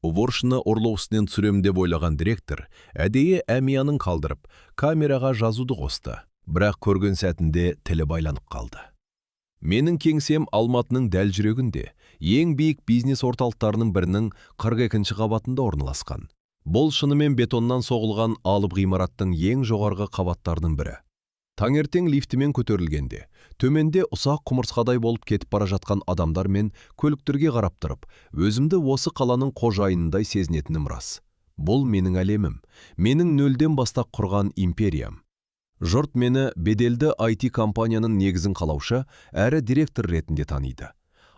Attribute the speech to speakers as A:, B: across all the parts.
A: Уборщина ұрлық үстінен түсірем деп ойлаған директор әдейі әмиянын қалдырып, камераға жазуды қосты. Бірақ көрген сәтінде тілі байланып қалды. Менің кеңсем Алматының дәл жүрегінде, ең биік бизнес орталықтарының бірінің 42 қабатында орналасқан. Бұл шынымен бетоннан соғылған алып ғимараттың ең жоғарғы қабаттарының бірі. Таңертең лифтімен көтерілгенде, төменде ұсақ құмырсқадай болып кетіп бара жатқан адамдар мен көліктерге қарап тұрып, өзімді осы қаланың қожайынындай сезінетінім рас. Бұл менің әлемім, менің нөлден бастап құрған империям. Жұрт мені беделді IT компанияның негізін қалаушы әрі директор ретінде таниды.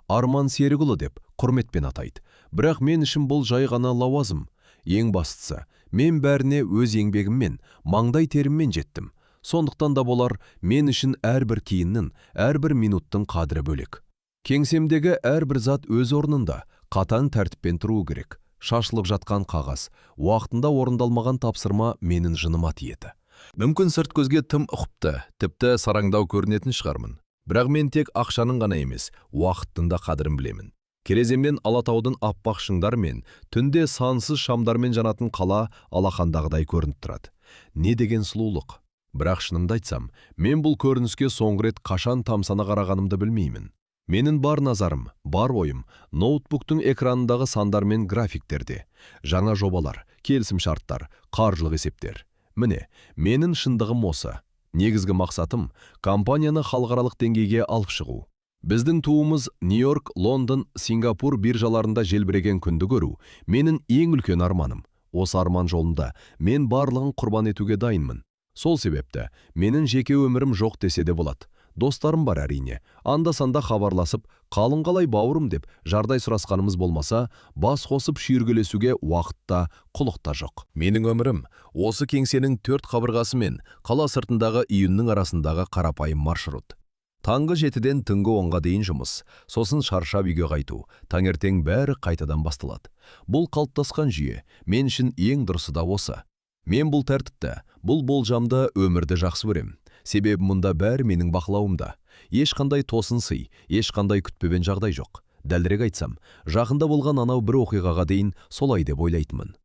A: Арман Серікұлы деп құрметпен атайды. Бірақ мен үшін бұл жай ғана лауазым. Ең бастысы, мен бәріне өз еңбегіммен, маңдай теріммен жеттім. Сондықтан да болар, мен үшін әрбір тиынның, әрбір минуттың қадірі бөлек. Кеңсемдегі әрбір зат өз орнында, қатаң тәртіппен тұруы керек. Шашылып жатқан қағаз, уақытында орындалмаған тапсырма менің жыныма тиеді. Мүмкін, сырт көзге тым ұқыпты, тіпті сараңдау көрінетін шығармын. Бірақ мен тек ақшаның ғана емес, уақыттың да қадірін білемін. Тереземнен Алатаудың аппақ шыңдарымен, түнде сансыз шамдармен жанатын қала алақандағыдай көрініп тұрады. Не деген сұлулық! Бірақ шынымды айтсам, мен бұл көрініске соңғы рет қашан тамсана қарағанымды білмеймін. Менің бар назарым, бар ойым ноутбуктың экранындағы сандар мен графиктерде. Жаңа жобалар, келісімшарттар, қаржылық есептер. Міне, менің шындығым осы. Негізгі мақсатым – компанияны халықаралық деңгейге алып шығу. Біздің туымыз Нью-Йорк, Лондон, Сингапур биржаларында желбіреген күнді көру – менің ең үлкен арманым. Осы арман жолында мен барлығын құрбан етуге дайынмын. Сол себепті менің жеке өмірім жоқ десе де болады. Достарым бар, әрине. Анда-санда хабарласып, «Қалың қалай, бауырым?» деп жағдай сұрасқанымыз болмаса, бас қосып шүйіркелесуге уақыт та, құлық та жоқ. Менің өмірім – осы кеңсенің төрт қабырғасы мен қала сыртындағы үйімнің арасындағы қарапайым маршрут. Таңғы 7-ден түнгі 10-ға дейін жұмыс, сосын шаршап үйге қайту, таңертең бәрі қайтадан басталады. Бұл қалыптасқан жүйе, мен үшін ең дұрысы да осы. Мен бұл тәртіпті, бұл болжамды өмірді жақсы көрем. Себебі мұнда бәрі менің бақылауымда. Ешқандай тосын сый, ешқандай күтпеген жағдай жоқ. Дәлірек айтсам, жақында болған анау бір оқиғаға дейін солай деп ойлайтынмын.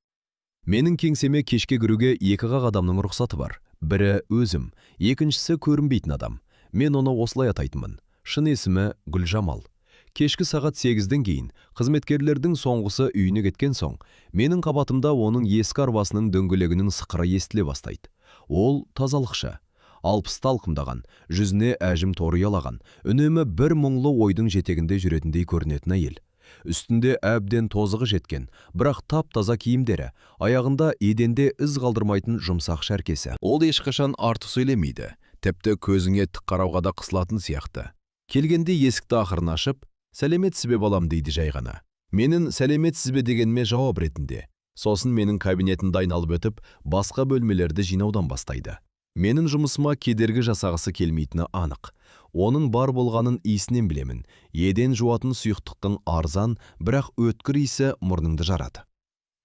A: Менің кеңсеме кешке кіруге екі-ақ адамның рұқсаты бар. Бірі өзім, екіншісі көрінбейтін адам. Мен оны осылай атайтынмын. Шын есімі Гүлжамал. Кешкі сағат 8-ден кейін, қызметкерлердің соңғысы үйіне кеткен соң, менің қабатымда оның ескі арбасының дөңгелегінің сықыры естіле бастайды. Ол тазалықшы. 60-ты алқымдаған, жүзіне әжім торы ұялаған, үнемі бір мұңлы ойдың жетегінде жүретіндей көрінетін әйел. Үстінде әбден тозығы жеткен, бірақ тап-таза киімдері, аяғында еденде із қалдырмайтын жұмсақ шәркесі. Ол ешқашан артық сөйлемейді, тіпті көзіңе тік қарауға да қысылатын сияқты. Келгенде есікті ақырын ашып, «Сәлеметсіз бе, балам?» дейді жай ғана. Менің «Сәлеметсіз бе» дегеніме жауап ретінде. Сосын менің кабинетімді айналып өтіп, басқа бөлмелерді жинаудан бастайды. Менің жұмысыма кедергі жасағысы келмейтіні анық. Оның бар болғанын иісінен білемін. Еден жуатын сұйықтықтың арзан, бірақ өткір иісі мұрныңды жарады.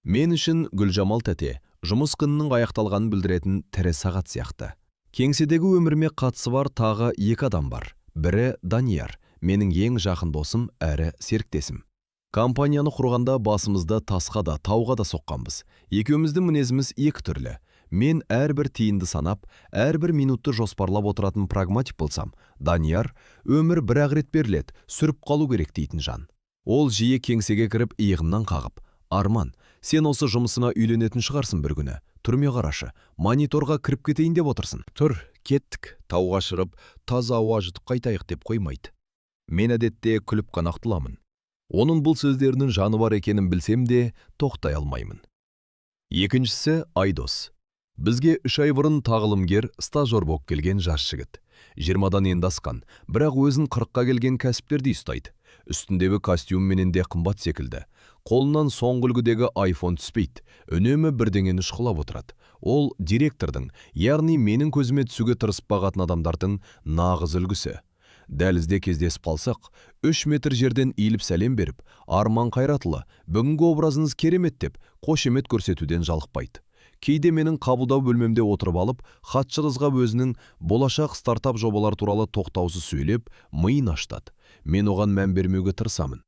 A: Мен үшін Гүлжамал тәте жұмыс күнінің аяқталғанын білдіретін тірі сағат сияқты. Кеңседегі өміріме қатысы бар тағы екі адам бар. Бірі Данияр, менің ең жақын досым әрі серіктесім. Компанияны құрғанда басымызды тасқа да, тауға да соққанбыз. Екеуміздің мінезіміз екі түрлі. Мен әрбір тиынды санап, әрбір минутты жоспарлап отыратын прагматик болсам, Данияр «Өмір бір-ақ рет беріледі, сүріп қалу керек» дейтін жан. Ол жиі кеңсеге кіріп, иығымнан қағып, «Арман, сен осы жұмысыңа үйленетін шығарсың бір күні. Түрме қарашы, мониторға кіріп кетейін деп отырсың. Тұр, кеттік, тауға шығып, таза ауа жұтып қайтайық» деп қоймайды. Мен әдетте күліп қана құтыламын. Оның бұл сөздерінің жаны бар екенін білсем де, тоқтай алмаймын. Екіншісі Айдос. Бізге 3 ай бұрын тағылымгер, стажер болып келген жас жігіт. 20-дан енді асқан, бірақ өзін 40-қа келген кәсіпкердей ұстайды. Үстіндегі костюмменен де қымбат секілді. Қолынан соңғы үлгідегі iPhone түспейді, үнемі бірдеңені шұқылап отырады. Ол директордың, яғни менің көзіме түсуге тырысып бағатын адамдардың нағыз үлгісі. Дәлізде кездесіп қалсақ, 3 метр жерден иіліп сәлем беріп, «Арман Қайратұлы, бүгінгі образыңыз керемет» деп қошемет көрсетуден жалықпайды. Кейде менің қабылдау бөлмемде отырып алып, хатшы қызға өзінің болашақ стартап жобалар туралы тоқтаусыз сөйлеп, миын ашытады. Мен оған мән бермеуге тырысамын.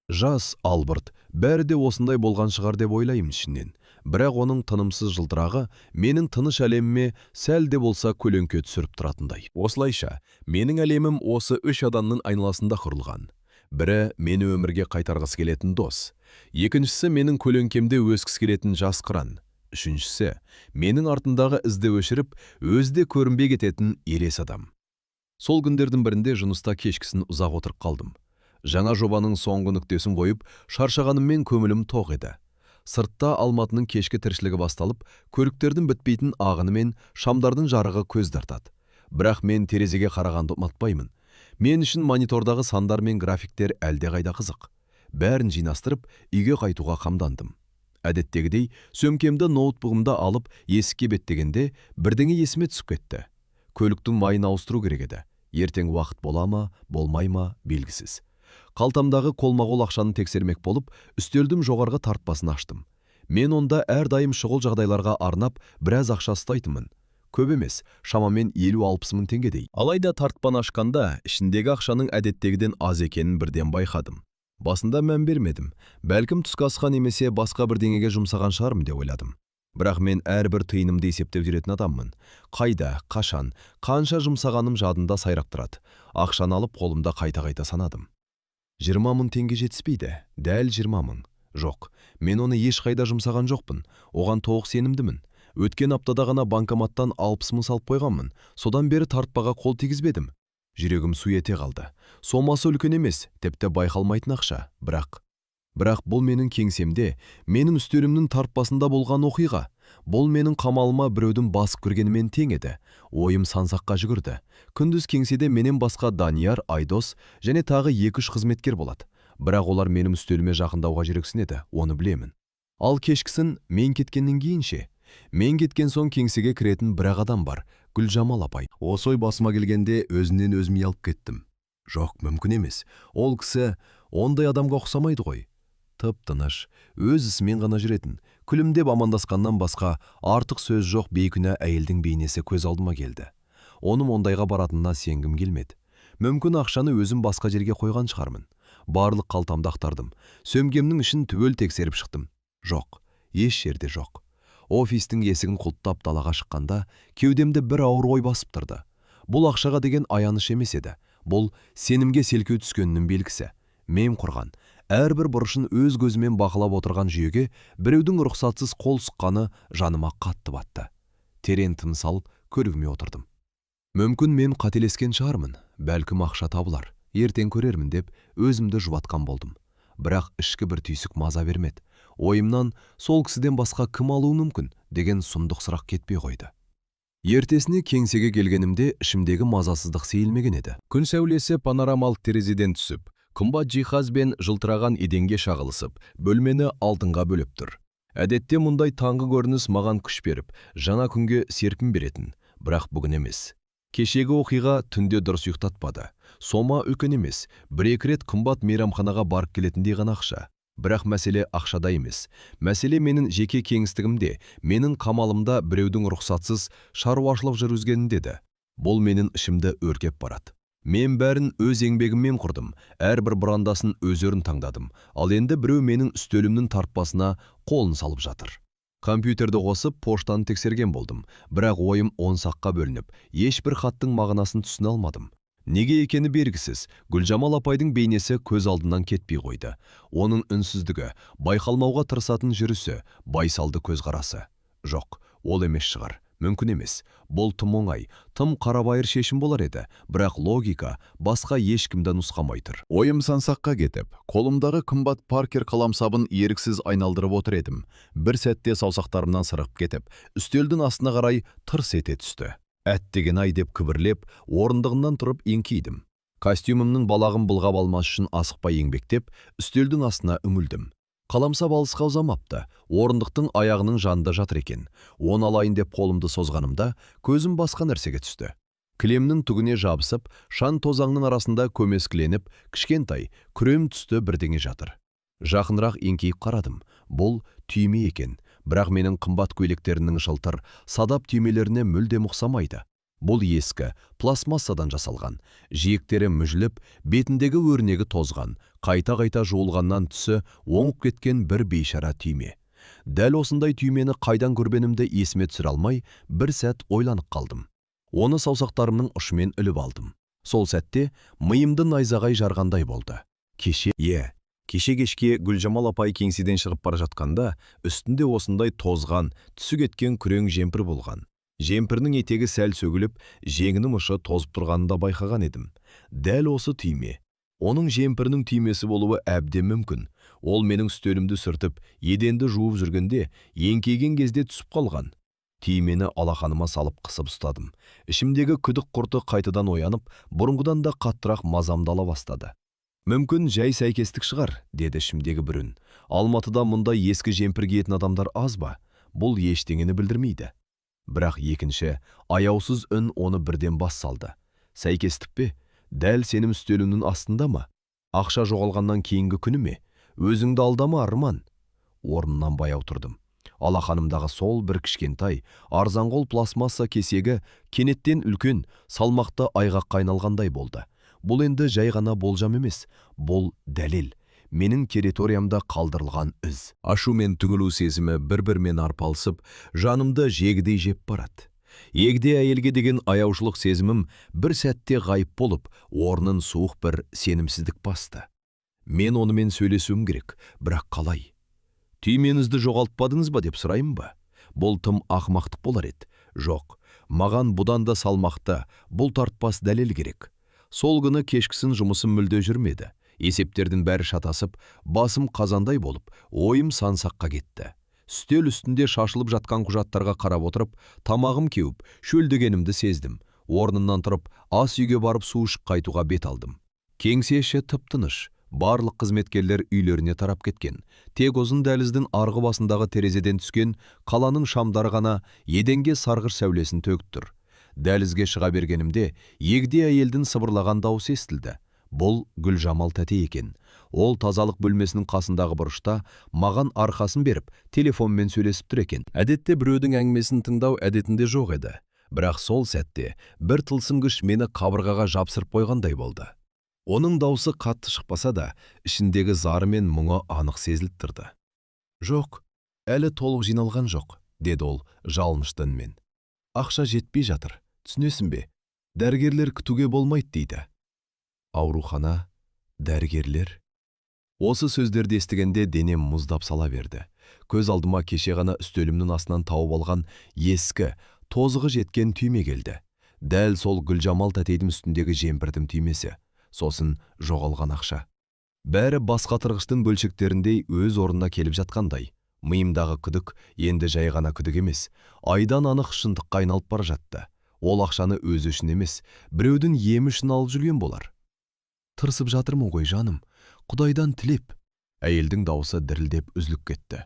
A: Жас, албырт, бәрі де осындай болған шығар деп ойлаймын ішімнен. Бірақ оның тынымсыз жылтырағы менің тыныш әлеміме сәл де болса көлеңке түсіріп тұратындай. Осылайша, менің әлемім осы үш адамның айналасында құрылған. Бірі мені өмірге қайтарғысы келетін дос. Екіншісі менің көлеңкемде өскісі келетін жас қыран. Үшіншісі менің артындағы ізді өшіріп, өзі де көрінбей кететін елес адам. Сол күндердің бірінде жұмыста кешкісін ұзақ отырып қалдым. Жаңа жобаның соңғы нүктесін қойып, шаршағаныммен көңілім тоқ еді. Сыртта Алматының кешкі тіршілігі басталып, көліктердің бітпейтін ағыны мен шамдардың жарығы көз тартады. Бірақ мен терезеге қарағанды ұнатпаймын. Мен үшін монитордағы сандар мен графиктер әлдеқайда қызық. Бәрін жинастырып, үйге қайтуға қамдандым. Әдеттегідей, сөмкемді, ноутбугымды алып, есікке беттегенде бірдеңе есіме түсіп кетті. Көліктің майын ауыстыру керек еді. Ертең уақыт бола ма, болмай ма, белгісіз. Қалтамдағы қолма-қол ақшаны тексермек болып, үстелдің жоғарғы тартпасын аштым. Мен онда әрдайым шұғыл жағдайларға арнап біраз ақша ұстайтынмын. Көп емес, шамамен 50-60 мың теңгедей. Алайда тартпаны ашқанда ішіндегі ақшаның әдеттегіден аз екенін бірден байқадым. Басында мән бермедім. Бәлкім, түскі асқа немесе басқа бірдеңеге жұмсаған шығармын деп ойладым. Бірақ мен әрбір тиынымды есептеп жүретін адаммын. Қайда, қашан, қанша жұмсағаным жадында сайрап тұрады. Ақшаны алып, қолымда қайта-қайта санадым. 20 мың теңге жетіспейді, дәл 20 мың. Жоқ, мен оны ешқайда жұмсаған жоқпын, оған толық сенімдімін. Өткен аптада ғана банкоматтан 60 мың салып қойғанмын. Содан бері тартпаға қол тигізбедім. Жүрегім су ете қалды. Сомасы үлкен емес, тіпті байқалмайтын ақша, бірақ бұл менің кеңсемде, менің үстелімнің тартпасында болған оқиға. Бұл менің қамалыма біреудің басып кіргенімен тең еді. Ойым сан саққа жүгірді. Күндіз кеңседе менен басқа Данияр, Айдос және тағы екі-үш қызметкер болады. Бірақ олар менің үстеліме жақындауға жүрексінеді, оны білемін. Ал кешкісін мен кеткеннен кейін ше? Мен кеткен соң кеңсеге кіретін бір-ақ адам бар, Гүлжамал апай. Осы ой басыма келгенде өзімнен өзім ұялып кеттім. Жоқ, мүмкін емес. Ол кісі ондай адамға ұқсамайды ғой. Тып-тыныш, өз ісімен ғана жүретін, күлімдеп амандасқаннан басқа артық сөз жоқ бейкүнә әйелдің бейнесі көз алдыма келді. Оның ондайға баратынына сенгім келмеді. Мүмкін, ақшаны өзім басқа жерге қойған шығармын. Барлық қалтамды ақтардым. Сөмкемнің ішін түгел тексеріп шықтым. Жоқ, еш жерде жоқ. Офистің есігін құлыптап далаға шыққанда кеудемді бір ауыр ой басып тұрды. Бұл ақшаға деген аяныш емес еді. Бұл сенімге селкеу түскенінің белгісі. Мен құрған, әрбір бұрышын өз көзімен бақылап отырған жүйеге біреудің рұқсатсыз қол сұққаны жаныма қатты батты. Терең тыныс алып, көлігіме отырдым. Мүмкін, мен қателескен шығармын, бәлкім, ақша табылар, ертең көрермін деп өзімді жұбатқан болдым. Бірақ ішкі бір түйсік маза бермеді. Ойымнан сол кісіден басқа кім алуы мүмкін деген сұмдық сұрақ кетпей қойды. Ертесіне кеңсеге келгенімде ішімдегі мазасыздық сейілмеген еді. Күн сәулесі панорамалық терезеден түсіп, қымбат жиһаз бен жылтыраған еденге шағылысып, бөлмені алтынға бөлеп тұр. Әдетте мұндай таңғы көрініс маған күш беріп, жаңа күнге серпін беретін, бірақ бүгін емес. Кешегі оқиға түнде дұрыс ұйықтатпады. Сома үлкен емес, бір-екі рет қымбат мейрамханаға барып келетіндей ғана ақша. Бірақ мәселе ақшада емес. Мәселе менің жеке кеңістігімде, менің қамалымда біреудің рұқсатсыз шаруашылық жүргізгенінде еді. Бұл менің ішімді өртеп барады. Мен бәрін өз еңбегіммен құрдым, әрбір бұрандасын өздерін таңдадым. Ал енді біреу менің үстелімнің тартпасына қолын салып жатыр. Компьютерді қосып, поштаны тексерген болдым. Бірақ ойым он саққа бөлініп, ешбір хаттың мағынасын түсіне алмадым. Неге екені белгісіз, Гүлжамал апайдың бейнесі көз алдынан кетпей қойды. Оның үнсіздігі, байқалмауға тырысатын жүрісі, байсалды көзқарасы. Жоқ, ол емес шығар, мүмкін емес. Бұл тым оңай, тым қарабайыр шешім болар еді, бірақ логика басқа ешкімді нұсқамай тұр.
B: Ойым сан саққа кетіп, қолымдағы қымбат Паркер қаламсабын еріксіз айналдырып отыр едім. Бір сәтте саусақтарымнан сырғып кетіп, үстелдің астына қарай тырс ете түсті. Әттеген ай деп күбірлеп, орындығымнан тұрып еңкейдім. Костюмімнің балағын былғап алмас үшін асықпай еңбектеп, үстелдің астына үңілдім. Қаламсап алысқа ұзамапты, орындықтың аяғының жанында жатыр екен. Оны алайын деп қолымды созғанымда, көзім басқа нәрсеге түсті. Кілемнің түгіне жабысып, шаң тозаңның арасында көмескіленіп, кішкентай, күрем түсті бірдеңе жатыр. Жақынырақ еңкейіп қарадым. Бұл түйме екен, бірақ менің қымбат көйлектерімнің жылтыр, садап түймелеріне мүлдем ұқсамайды. Бұл ескі, пластмассадан жасалған, жиектері мүжіліп, бетіндегі өрнегі тозған, қайта-қайта жуылғаннан түсі оңып кеткен бір бейшара түйме. Дәл осындай түймені қайдан көргенімді есіме түсіре алмай, бір сәт ойланып қалдым. Оны саусақтарымның ұшымен іліп алдым. Сол сәтте миымды найзағай жарғандай болды. Кеше кешке Гүлжамал апай кеңседен шығып бара жатқанда, үстінде осындай тозған, түсі кеткен күрең жемпір болған. Жемпірінің етегі сәл сөгіліп, жеңінің ұшы тозып тұрғанын да байқаған едім. Дәл осы түйме. Оның жемпірінің түймесі болуы әбден мүмкін. Ол менің үстелімді сүртіп, еденді жуып жүргенде, еңкейген кезде түсіп қалған. Түймені алақаныма салып қысып ұстадым. Ішімдегі күдік құрты қайтадан оянып, бұрынғыдан да қаттырақ мазамды ала бастады. Мүмкін жай сәйкестік шығар, деді ішімдегі бір үн. Алматыда мұндай ескі жемпір киетін адамдар аз ба? Бұл ештеңені білдірмейді. Бірақ екінші, аяусыз үн оны бірден бас салды. Сәйкестік пе? Дәл сенің үстеліңнің астында ма? Ақша жоғалғаннан кейінгі күні ме? Өзіңді алдама, Арман. Орнымнан баяу тұрдым. Алақанымдағы сол бір кішкентай, арзанқол пластмасса кесегі кенеттен үлкен, салмақты айғаққа айналғандай болды. Бұл енді жай ғана болжам емес, бұл дәлел. Менің территориямда қалдырылған із. Ашу мен түңілу сезімі бір-бірімен арпалысып, жанымды жегідей жеп барады. Егде әйелге деген аяушылық сезімім бір сәтте ғайып болып, орнын суық бір сенімсіздік басты. Мен онымен сөйлесуім керек, бірақ қалай? Түймеңізді жоғалтпадыңыз ба деп сұрайын ба? Бұл тым ақымақтық болар еді. Жоқ, маған бұдан да салмақты, бұл тартпас дәлел керек. Сол күні кешкісін жұмысым мүлде жүрмеді. Есептердің бәрі шатасып, басым қазандай болып, ойым сан саққа кетті. Үстел үстінде шашылып жатқан құжаттарға қарап отырып, тамағым кеуіп, шөлдегенімді сездім. Орнымнан тұрып, ас үйге барып су ішіп қайтуға бет алдым. Кеңсе іші тып-тыныш. Барлық қызметкерлер үйлеріне тарап кеткен. Тек ұзын дәліздің арғы басындағы терезеден түскен қаланың шамдары ғана еденге сарғыш сәулесін төгіп тұр. Дәлізге шыға бергенімде егде әйелдің сыбырлаған даусы естілді. Бұл Гүлжамал тәте екен. Ол тазалық бөлмесінің қасындағы бұрышта маған арқасын беріп, телефонмен сөйлесіп тұр екен. Әдетте біреудің әңгімесін тыңдау әдетінде жоқ еді. Бірақ сол сәтте бір тылсым күш мені қабырғаға жапсырып қойғандай болды. Оның даусы қатты шықпаса да, ішіндегі зары мен мұңы анық сезіліп тұрды. Жоқ, әлі толық жиналған жоқ, деді ол жалынышты үнмен. Ақша жетпей жатыр, түсінесің бе? Дәрігерлер күтуге болмайды дейді. Аурухана, дәрігерлер. Осы сөздерді естігенде денем мұздап сала берді. Көз алдыма кеше ғана үстелімнің астынан тауып алған ескі, тозығы жеткен түйме келді. Дәл сол Гүлжамал тәтейдің үстіндегі жемпірдің түймесі. Сосын жоғалған ақша. Бәрі бас қатырғыштың бөлшектеріндей өз орнына келіп жатқандай. Миымдағы күдік енді жай ғана күдік емес, айдан анық шындыққа айналып бара жатты. Ол ақшаны өзі үшін емес, біреудің емі үшін алып жүрген болар. Тырысып жатырмын ғой, жаным, Құдайдан тілеп. Әйелдің даусы дірілдеп үзіліп кетті.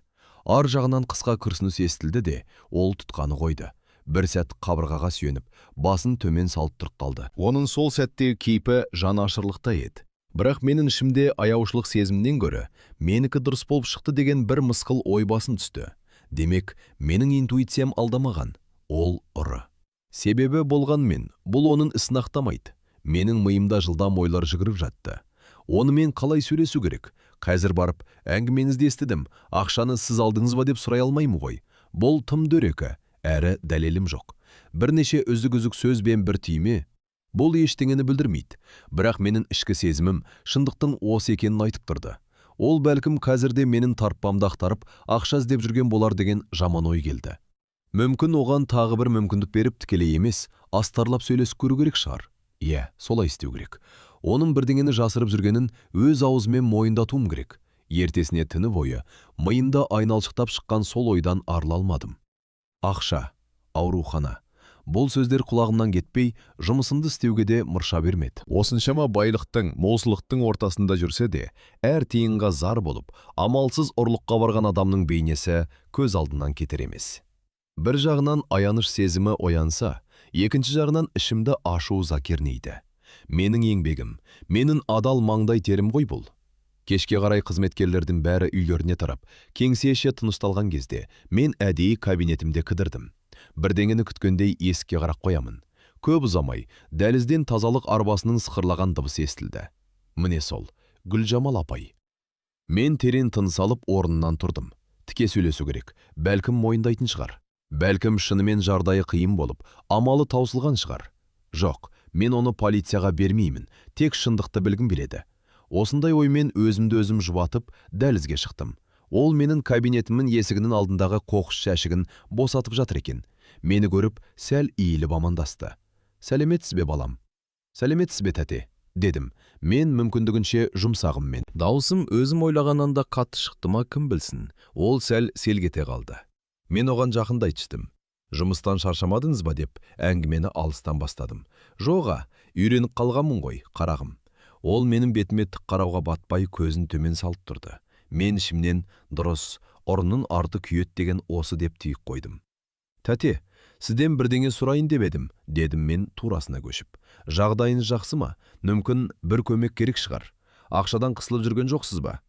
B: Ар жағынан қысқа күрсініс естілді де, ол тұтқаны қойды. Бір сәт қабырғаға сүйеніп, басын төмен салып тұрып қалды. Оның сол сәттегі кейпі жан ашырлықтай еді. Бірақ менің ішімде аяушылық сезімнен гөрі, менікі дұрыс болып шықты деген бір мысқыл ой басым түсті. Демек, менің интуициям алдамаған. Ол ұры. Себебі болғанмен, бұл оның ісін ақтамайды. Менің миымда жылдам ойлар жүгіріп жатты. Онымен қалай сөйлесу керек? Қазір барып, әңгімеңізді естідім, ақшаны сіз алдыңыз ба деп сұрай алмаймын ғой. Бұл тым дөрекі, әрі дәлелім жоқ. Бірнеше үзік-үзік сөз бен бір түйме, бұл ештеңені білдірмейді. Бірақ менің ішкі сезімім шындықтың осы екенін айтып тұрды. Ол бәлкім қазірде менің тартпамды ақтарып, ақша іздеп жүрген болар деген жаман ой келді. Мүмкін оған тағы бір мүмкіндік беріп тікелей емес, астарлап сөйлесіп көру керек шығар. Иә, солай істеу керек. Оның бірдеңені жасырып жүргенін өз аузымен мойындатуым керек. Ертесіне түні бойы миымда айналшықтап шыққан сол ойдан арыла алмадым. Ақша, аурухана. Бұл сөздер құлағымнан кетпей, жұмысымды істеуге де мұрша бермеді.
A: Осыншама байлықтың, молшылықтың ортасында жүрсе де, әр тиынға зар болып, амалсыз ұрлыққа барған адамның бейнесі көз алдынан кетер емес. Бір жағынан аяныш сезімі оянса, екінші жағынан ішімді ашу ыза кернейді. Менің еңбегім, менің адал маңдай терім ғой бұл. Кешке қарай қызметкерлердің бәрі үйлеріне тарап, кеңсе іші тынышталған кезде мен әдейі кабинетімде кідірдім. Бірдеңені күткендей есікке қарап қоямын.
B: Көп ұзамай, дәлізден тазалық арбасының сықырлаған дыбысы естілді. Міне сол, Гүлжамал апай. Мен терең тыныс алып орнынан тұрдым. Тіке сөйлесу керек, бәлкім мойындайтын шығар. Бәлкім шынымен жағдайы қиын болып, амалы таусылған шығар. Жоқ, мен оны полицияға бермеймін, тек шындықты білгім келеді. Осындай оймен өзімді өзім жұбатып, дәлізге шықтым. Ол менің кабинетімнің есігінің алдындағы қоқыс жәшігін босатып жатыр екен. Мені көріп, сәл иіліп амандасты. «Сәлеметсіз бе, балам?» «Сәлеметсіз бе, тәте?» дедім. Мен мүмкіндігінше жұмсағыммен. Дауысым өзім ойлағаннан да қатты шықты ма, кім білсін. Ол сәл селк ете қалды. Мен оған жақындай түстім. «Жұмыстан шаршамадыңыз ба?» деп әңгімені алыстан бастадым. «Жоға, үйреніп қалғанмын ғой, қарағым». Ол менің бетіме тік қарауға батпай көзін төмен салып тұрды. Мен ішімнен дұрыс, ұрының арты күйет деген осы деп түйіп қойдым. «Тәте, сізден бірдеңе сұрайын деп едім», дедім мен турасына көшіп. «Жағдайыңыз жақсы ма? Мүмкін бір көмек керек шығар. Ақшадан қысылып жүрген жоқсыз ба?»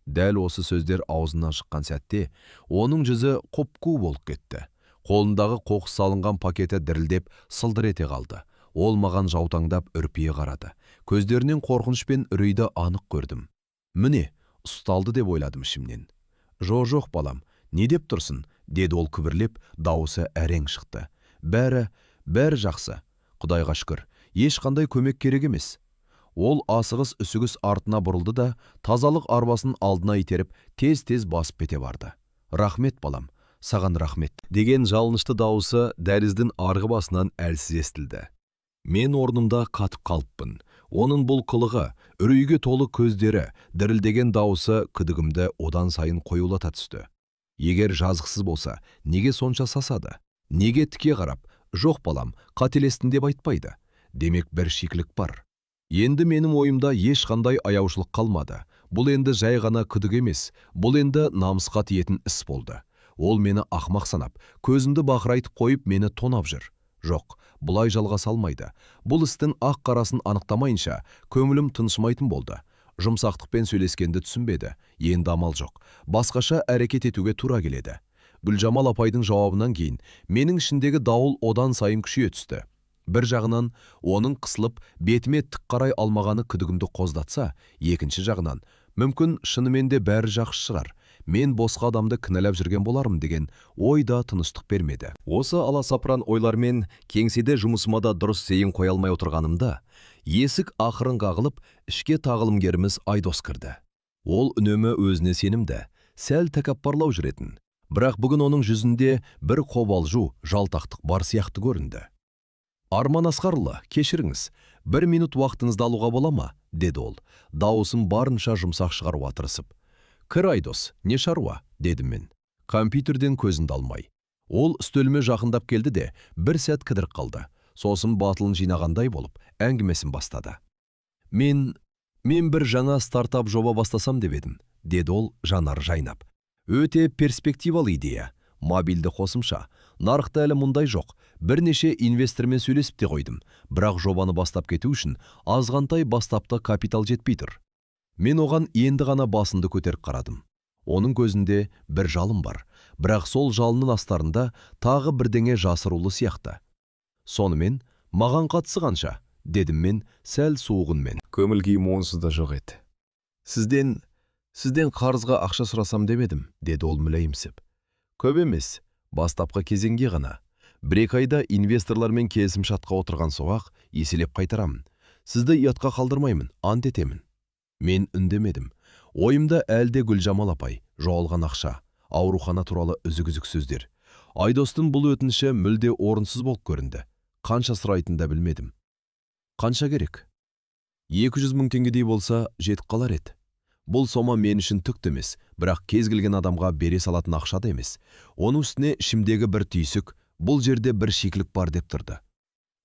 B: Дәл осы сөздер аузынан шыққан сәтте оның жүзі құп-қу болып кетті. Қолындағы қоқыс салынған пакеті дірілдеп сылдыр ете қалды. Ол маған жаутаңдап үрпие қарады. Көздерінен қорқыныш пен үрейді анық көрдім. Міне, ұсталды деп ойладым ішімнен. «Жоқ, балам, не деп тұрсың?» деді ол күбірлеп, дауысы әрең шықты. Бәрі, бәрі жақсы. Құдайға шүкір, ешқандай көмек керек емес». Ол асығыс үсігіс артына бұрылды да, тазалық арбасын алдына итеріп, тез-тез басып кете барды. «Рахмет, балам, саған рахмет», деген жалынышты дауысы дәліздің арғы басынан әлсіз естілді. Мен орнымда қатып қалыппын. Оның бұл қылығы, үрейге толы көздері, дірілдеген дауысы күдігімді одан сайын қоюлата түсті. Егер жазықсыз болса, неге сонша сасады? Неге тіке қарап, «Жоқ, балам, қателестің» деп айтпайды? Демек, бір шикілік бар. Енді менің ойымда ешқандай аяушылық қалмады. Бұл енді жай ғана күдік емес, бұл енді намысқа тиетін іс болды. Ол мені ақмақ санап, көзімді бақырайтып қойып мені тонап жүр. Жоқ, бұлай жалғаса алмайды. Бұл істің ақ қарасын анықтамайынша көңілім тыншымайтын болды. Жұмсақтықпен сөйлескенді түсінбеді. Енді амал жоқ. Басқаша әрекет етуге тура келеді. Гүлжамал апайдың жауабынан кейін менің ішіндегі дауыл одан сайын күшейе түсті. Бір жағынан оның қысылып бетіме тік қарай алмағаны күдігімді қоздатса, екінші жағынан мүмкін шынымен де бәрі жақсы шығар. Мен босқа адамды кінәлап жүрген болармын деген ой да тыныштық бермеді. Осы аласапыран ойлармен кеңседе жұмысыма да дұрыс зейін қоя алмай отырғанымда, есік ақырын қағылып, ішке тағылымгеріміз Айдос кірді. Ол үнемі өзіне сенімді, сәл тәкаппарлау жүретін. Бірақ бүгін оның жүзінде бір қобалжу, жалтақтық бар сияқты көрінді. «Арман Асқарұлы, кешіріңіз, бір минут уақытыңызды алуға бола ма?» деді ол, дауысын барынша жұмсақ шығаруға тырысып. «Кір, Айдос, не шаруа?» дедім мен, компьютерден көзімді алмай. Ол үстеліме жақындап келді де, бір сәт кідіріп қалды. Сосын батылын жинағандай болып, әңгімесін бастады. Мен бір жаңа стартап жоба бастасам деп едім», деді ол жанары жайнап. «Өте перспективалы идея. Мобильді қосымша. Нарықта әлі мұндай жоқ. Бірнеше инвестормен сөйлесіп те қойдым. Бірақ жобаны бастап кету үшін азғантай бастапқы капитал жетпей тұр». Мен оған енді ғана басымды көтеріп қарадым. Оның көзінде бір жалын бар, бірақ сол жалынның астарында тағы бірдеңе жасырулы сияқты. «Сонымен, маған қатысы қанша?» дедім мен сәл суық үнмен.
A: Көңіл күйім онсыз да жоқ еді.
B: Сізден қарызға ақша сұрасам деп едім», деді ол мүләйімсіп. «Көп емес, бастапқы кезеңге ғана. 1-2 айда инвесторлармен келісімшартқа отырған соң-ақ еселеп қайтарамын. Сізді ұятқа қалдырмаймын, ант етемін». Мен үндемедім. Ойымда әлде Гүлжамал апай, жоғалған ақша, аурухана туралы үзік-үзік сөздер. Айдостың бұл өтініші мүлде орынсыз болып көрінді. Қанша сұрайтынын да білмедім. «Қанша керек?» «200 мың теңгедей болса, жетіп қалар еді». Бұл сома мен үшін түк те емес, бірақ кез келген адамға бере салатын ақша да емес. Оның үстіне ішімдегі бір түйсік, бұл жерде бір шикілік бар деп тұрды.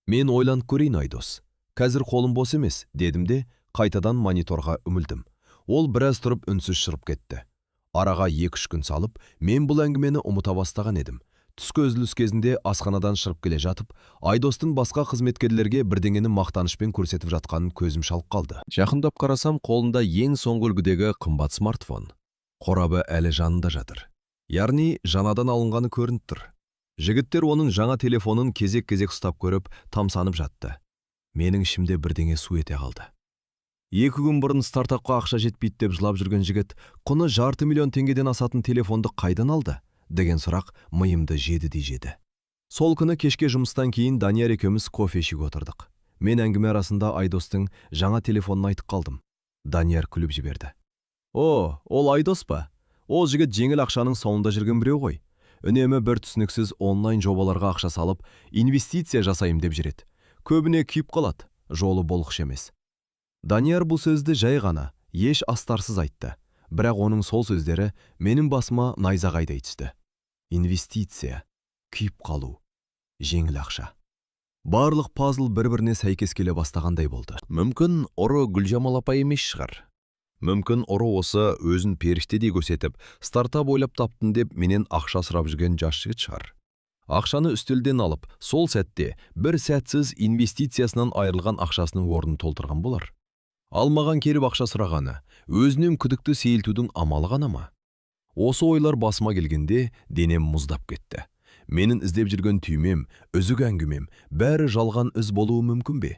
B: «Мен ойланып көрейін, Айдос. Қазір қолым бос емес», дедім де, қайтадан мониторға үңілдім. Ол біраз тұрып үнсіз шығып кетті. Араға 2-3 күн салып, мен бұл әңгімені ұмыта бастаған едім. Түскі үзіліс кезінде асханадан шығып келе жатып, Айдостың басқа қызметкерлерге бірдеңені мақтанышпен көрсетіп жатқанын көзім шалып қалды. Жақындап қарасам, қолында ең соңғы үлгідегі қымбат смартфон. Қорабы әлі жанында жатыр. Яғни жаңадан алынғаны көрініп тұр. Жігіттер оның жаңа телефонын кезек-кезек ұстап көріп, тамсанып жатты. Менің ішімде бірдеңе су ете қалды. 2 күн бұрын стартапқа ақша жетпейді деп жылап жүрген жігіт құны 500 000 теңгеден асатын телефонды қайдан алды деген сұрақ миымды жеді де жеді. Сол күні кешке жұмыстан кейін Данияр екеуміз кофе ішуге отырдық. Мен әңгіме арасында Айдостың жаңа телефонын айтып қалдым. Данияр күліп жіберді. «О, ол Айдос па? Ол жігіт жеңіл ақшаның соңында жүрген біреу ғой. Үнемі бір түсініксіз онлайн жобаларға ақша салып, инвестиция жасайым деп жүреді. Көбіне күйіп қалады, жолы болғыш емес». Данияр бұл сөзді жай ғана, еш астарсыз айтты. Бірақ оның сол сөздері менің басыма найзағайдай түсті. Инвестиция, күйіп қалу, жеңіл ақша. Барлық пазл бір-біріне сәйкес келе бастағандай болды.
A: Мүмкін, ұры Гүлжамал апай емес шығар. Мүмкін, ұры осы өзін періштедей көрсетіп, стартап ойлап таптым деп менен ақша сұрап жүрген жас жігіт шығар. Ақшаны үстелден алып, сол сәтте бір сәтсіз инвестициясынан айырылған ақшасының орнын толтырған болар. Ал маған келіп ақша сұрағаны, өзінен күдікті сейілтудің амалы ғана ма? Осы ойлар басыма келгенде денем мұздап кетті. Менің іздеп жүрген түймем, үзік әңгімем, бәрі жалған із болуы мүмкін бе?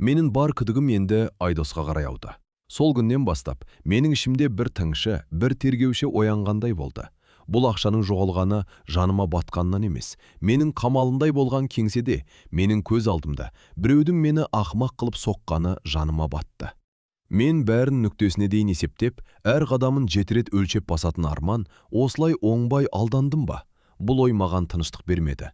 A: Менің бар күдігім енді Айдосқа қарай ауды. Сол күннен бастап менің ішімде бір тыңшы, бір тергеуші оянғандай болды. Бұл ақшаның жоғалғаны жаныма батқаннан емес, менің қамалымдай болған кеңседе, менің көз алдымда біреудің мені ақымақ қылып соққаны жаныма батты. Мен бәрін нүктесіне дейін есептеп, әр қадамын жеті рет өлшеп басатын Арман осылай оңбай алдандым ба? Бұл ой маған тыныштық бермеді.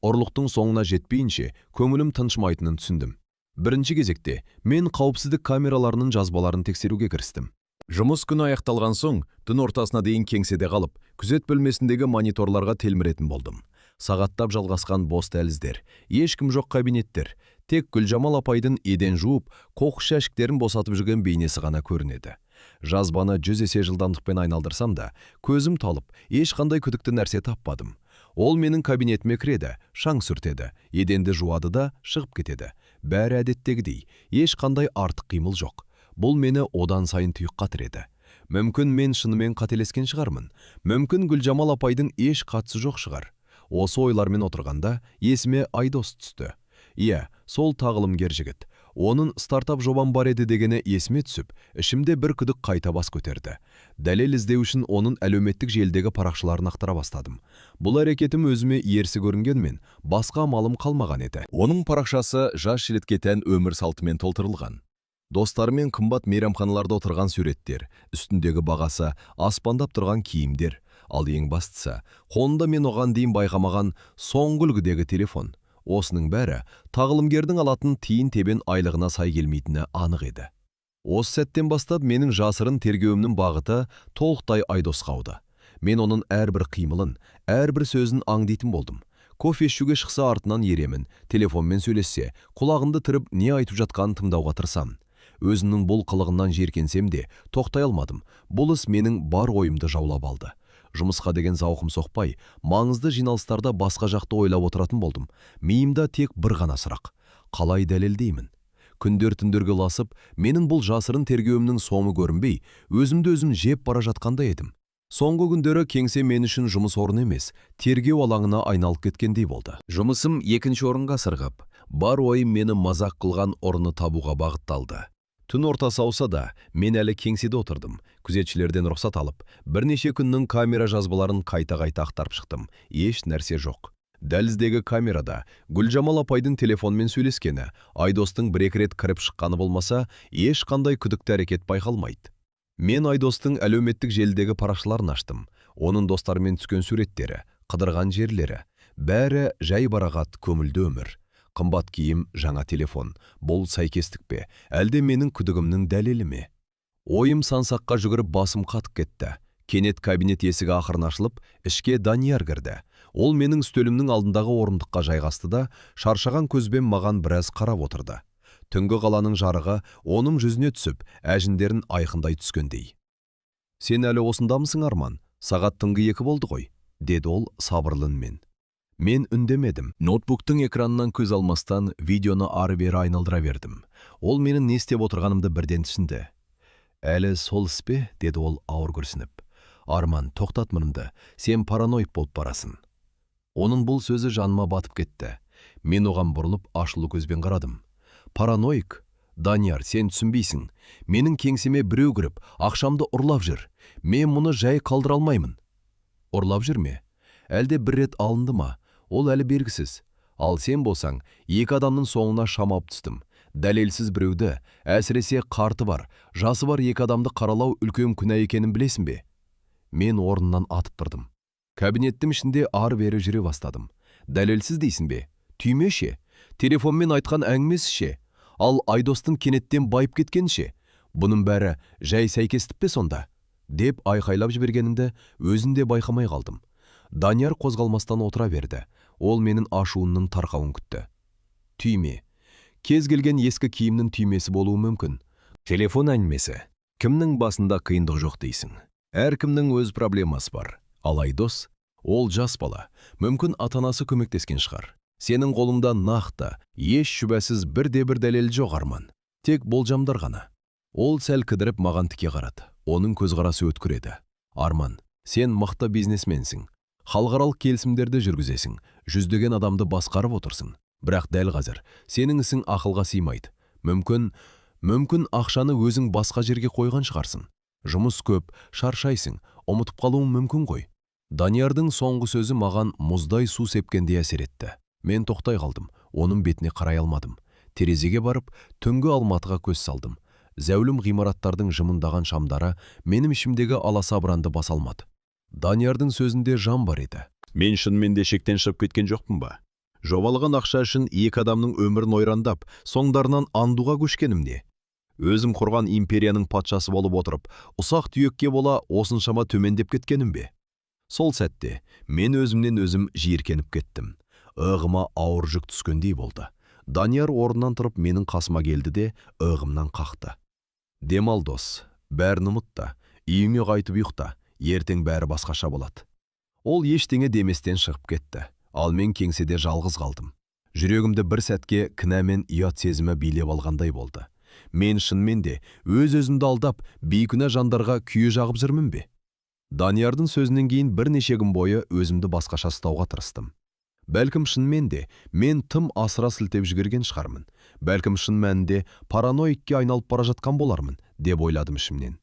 A: Ұрлықтың соңына жетпейінше көңілім тыншымайтынын түсіндім. Бірінші кезекте мен қауіпсіздік камераларының жазбаларын тексеруге кірістім.
B: Жұмыс күні аяқталған соң, түн ортасына дейін кеңседе қалып, күзет бөлмесіндегі мониторларға телміретін болдым. Сағаттап жалғасқан бос дәліздер, ешкім жоқ кабинеттер, тек Гүлжамал апайдың еден жуып, қоқыс жәшіктерін босатып жүрген бейнесі ғана көрінеді. Жазбаны 100 есе жылдамдықпен айналдырсам да, көзім талып, ешқандай күдікті нәрсе таппадым. Ол менің кабинетіме кіреді, шаң сүртеді, еденді жуады да шығып кетеді. Бәрі әдеттегідей, ешқандай артық қимыл жоқ. Бұл мені одан сайын тұйыққа тіреді. Мүмкін, мен шынымен қателескен шығармын. Мүмкін, Гүлжамал апайдың еш қатысы жоқ шығар. Осы ойлармен отырғанда есіме Айдос түсті. Иә, сол тағылымгер жігіт. Оның стартап жобам бар еді дегені есіме түсіп, ішімде бір күдік қайта бас көтерді. Дәлел іздеу үшін оның әлеуметтік желідегі парақшаларын ақтара бастадым. Бұл әрекетім өзіме ерсі көрінгенмен, басқа амалым қалмаған еді.
A: Оның парақшасы жас жігітке тән өмір салтымен толтырылған.
B: Достарымен қымбат мейрамханаларда отырған суреттер, үстіндегі бағасы аспандап тұрған киімдер, ал ең бастысы, қолында мен оған дейін байқамаған соңғы үлгідегі телефон. Осының бәрі тағылымгердің алатын тиын-тебен айлығына сай келмейтіні анық еді. Осы сәттен бастап менің жасырын тергеуімнің бағыты толықтай Айдосқа ауды. Мен оның әрбір қимылын, әрбір сөзін аңдитын болдым. Кофе ішуге шықса, артынан еремін, телефонмен сөйлессе, құлағымды түріп, не айтып жатқанын тыңдауға тырысамын. Өзімнің бұл қылығымнан жиіркенсем де, тоқтай алмадым. Бұл іс менің бар ойымды жаулап алды. Жұмысқа деген зауқым соқпай, маңызды жиналыстарда басқа жақты ойлап отыратын болдым. Миымда тек бір ғана сұрақ: қалай дәлелдеймін? Күндер түндерге ұласып, менің бұл жасырын тергеуімнің соңы көрінбей, өзімді өзім жеп бара жатқандай едім. Соңғы күндері кеңсе мен үшін жұмыс орны емес, тергеу алаңына айналып кеткендей болды.
A: Жұмысым екінші орынға сырғып, бар ойым мені мазақ қылған ұрыны табуға бағытталды.
B: Түн ортасы ауса да, мен әлі кеңседе отырдым. Күзетшілерден рұқсат алып, бірнеше күннің камера жазбаларын қайта-қайта ақтарып шықтым. Еш нәрсе жоқ. Дәліздегі камерада Гүлжамал апайдың телефонмен сөйлескені, Айдостың бір-екі рет кіріп шыққаны болмаса, ешқандай күдікті әрекет байқалмайды. Мен Айдостың әлеуметтік желідегі парақшаларын аштым. Оның достарымен түскен суреттері, қыдырған жерлері, бәрі жайбарақат, көңілді өмір. Қымбат киім, жаңа телефон. Бұл сәйкестік пе, әлде менің күдігімнің дәлелі ме? Ойым сан саққа жүгіріп, басым қатып кетті. Кенет кабинет есігі ақырын ашылып, ішке Данияр кірді. Ол менің үстелімнің алдындағы орындыққа жайғасты да, шаршаған көзбен маған біраз қарап отырды. Түнгі қаланың жарығы оның жүзіне түсіп, әжімдерін айқындай түскендей. «Сен әлі осындамысың, Арман? Сағат түнгі 2 болды ғой», – деді ол сабырлы үнмен. Мен үндемедім. Ноутбуктың экранынан көз алмастан видеоны ары-бері айналдыра бердім. Ол менің не істеп отырғанымды бірден түсінді. «Әлі сол іс пе?» – деді ол ауыр күрсініп. «Арман, тоқтат мұнымды. Сен параноик болып барасың». Оның бұл сөзі жаныма батып кетті. Мен оған бұрылып, ашулы көзбен қарадым. «Параноик? Данияр, сен түсінбейсің. Менің кеңсеме біреу кіріп, ақшамды ұрлап жүр. Мен мұны жай қалдыра алмаймын». Ұрлап жүр ме? Әлде бір рет алынды ма? Ол әлі белгісіз. Ал сен болсаң, екі адамның соңына шамалып түстім. Дәлелсіз біреуді, әсіресе қарты бар, жасы бар екі адамды қаралау үлкен күнә екенін білесің бе? Мен орнымнан атып тұрдым. Кабинеттің ішінде ары-бері жүре бастадым. Дәлелсіз дейсің бе? Түйме ше? Телефонмен айтқан әңгімесі ше? Ал Айдостың кенеттен байып кеткені ше? Бұның бәрі жай сәйкестік пе сонда? Деп айқайлап жібергенімді өзім де байқамай қалдым. Данияр қозғалмастан отыра берді. Ол менің ашуымның тарқауын күтті. Түйме. Кез келген ескі киімнің түймесі болуы мүмкін. Телефон әңгімесі. Кімнің басында қиындық жоқ дейсің? Әркімнің өз проблемасы бар. Ал Айдос, ол жас бала. Мүмкін, ата-анасы көмектескен шығар. Сенің қолыңда нақты, еш шүбәсіз бірде-бір дәлел жоқ, Арман. Тек болжамдар ғана. Ол сәл кідіріп, маған тіке қарады. Оның көзқарасы өткір еді. Арман, сен мықты бизнесменсің. Халықаралық келісімдерді жүргізесің, жүздеген адамды басқарып отырсың. Бірақ дәл қазір сенің ісің ақылға сыймайды. Мүмкін, ақшаны өзің басқа жерге қойған шығарсың. Жұмыс көп, шаршайсың, ұмытып қалуың мүмкін ғой. Даниярдың соңғы сөзі маған мұздай су сепкендей әсер етті. Мен тоқтай қалдым, оның бетіне қарай алмадым. Терезеге барып, түнгі Алматыға көз салдым. Зәулім ғимараттардың жымыңдаған шамдары менің ішімдегі аласа боранды баса алмады. Даниярдың сөзінде жан бар еді.
C: Мен шынымен де шектен шығып кеткен жоқпын ба? Жобалаған ақша үшін екі адамның өмірін ойрандап, соңдарынан аңдуға көшкенім не? Өзім құрған империяның патшасы болып отырып, ұсақ түйекке бола осыншама төмендеп кеткенім бе? Сол сәтте мен өзімнен өзім жиіркеніп кеттім. Иығыма ауыр жүк түскендей болды. Данияр орнынан тұрып, менің қасыма келді де, иығымнан қақты. Демал, дос, бәрін ұмыт та, үйіңе қайтып ұйықта, ертең бәрі басқаша болады. Ол ештеңе деместен шығып кетті. Ал мен кеңседе жалғыз қалдым. Жүрегімді бір сәтке кінә мен ұят сезімі билеп алғандай болды. Мен шынымен де өз-өзімді алдап, бейкүнә жандарға күйе жағып жүрмін бе? Даниярдың сөзінен кейін бірнеше күн бойы өзімді басқаша ұстауға тырыстым. Бәлкім, шынымен де мен тым асыра сілтеп жіберген шығармын. Бәлкім, шын мәнінде параноикке айналып бара жатқан болармын, деп ойладым ішімнен.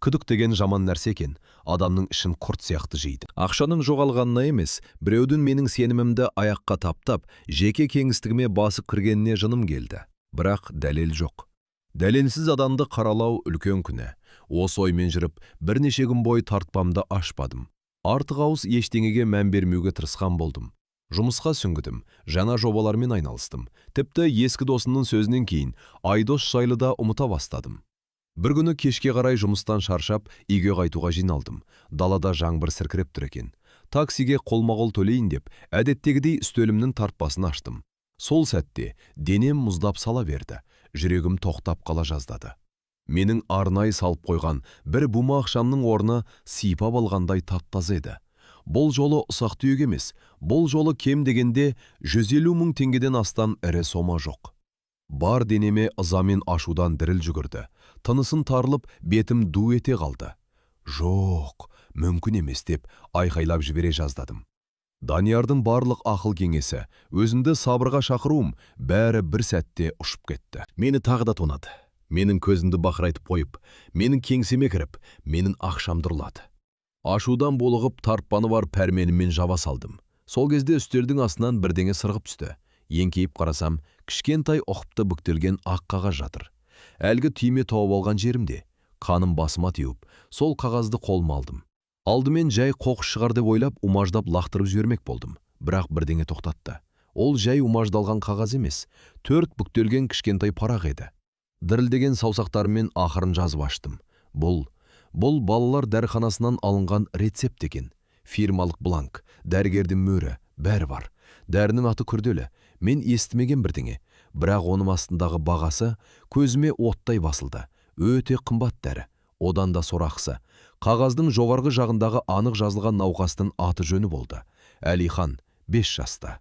C: Күдік деген жаман нәрсе екен, адамның ішін құрт сияқты жейді.
B: Ақшаның жоғалғанына емес, біреудің менің сенімімді аяққа таптап, жеке кеңістігіме басып кіргеніне жыным келді. Бірақ дәлел жоқ. Дәлелсіз адамды қаралау үлкен күнә. Осы оймен жүріп, бірнеше күн бойы тартпамды ашпадым. Артық ауыз ештеңеге мән бермеуге тырысқан болдым. Жұмысқа сүңгідім, жаңа жобалармен айналыстым. Тіпті ескі досымның сөзінен кейін Айдос жайлы да ұмыта бастадым. Бір күні кешке қарай жұмыстан шаршап, үйге қайтуға жиналдым. Далада жаңбыр сіркіреп тұр екен. Таксиге қолма-қол төлейін деп, әдеттегідей үстелімнің тартпасын аштым. Сол сәтте денем мұздап сала берді, жүрегім тоқтап қала жаздады. Менің арнайы салып қойған бір бума ақшамның орны сипап алғандай тап-таза еді. Бұл жолы ұсақ түйек емес, бұл жолы кем дегенде 150 мың теңгеден астам ірі сома жоқ. Бар денеме ыза мен ашудан діріл жүгірді. Тынысым тарылып, бетім ду ете қалды. Жоқ, мүмкін емес, деп айқайлап жібере жаздадым. Даниярдың барлық ақыл кеңесі, өзімді сабырға шақыруым, бәрі бір сәтте ұшып кетті.
C: Мені тағы да тонады. Менің көзімді бақырайтып қойып, менің кеңсеме кіріп, менің ақшамды ұрлады.
B: Ашудан булығып, тартпаны бар пәрменіммен жаба салдым. Сол кезде үстелдің астынан бірдеңе сырғып түсті. Еңкейіп қарасам, кішкентай, ұқыпты бүктелген ақ қағаз жатыр. Әлгі түйме тауып алған жерімде. Қаным басыма теуіп, сол қағазды қолыма алдым. Алдымен жай қоқыс шығар деп ойлап, умаждап лақтырып жібермек болдым. Бірақ бірдеңе тоқтатты. Ол жай умаждалған қағаз емес, төрт бүктелген кішкентай парақ еді. Дірілдеген саусақтарыммен ақырын жазып аштым. Бұл балалар дәріханасынан алынған рецепт екен. Фирмалық бланк, дәрігердің мөрі, бәрі бар. Дәрінің аты күрделі, мен естімеген бірдеңе. Бірақ оның астындағы бағасы көзіме оттай басылды. Өте қымбат дәрі. Одан да сорақысы, қағаздың жоғарғы жағындағы анық жазылған науқастың аты жөні болды. Әлихан, 5 жаста.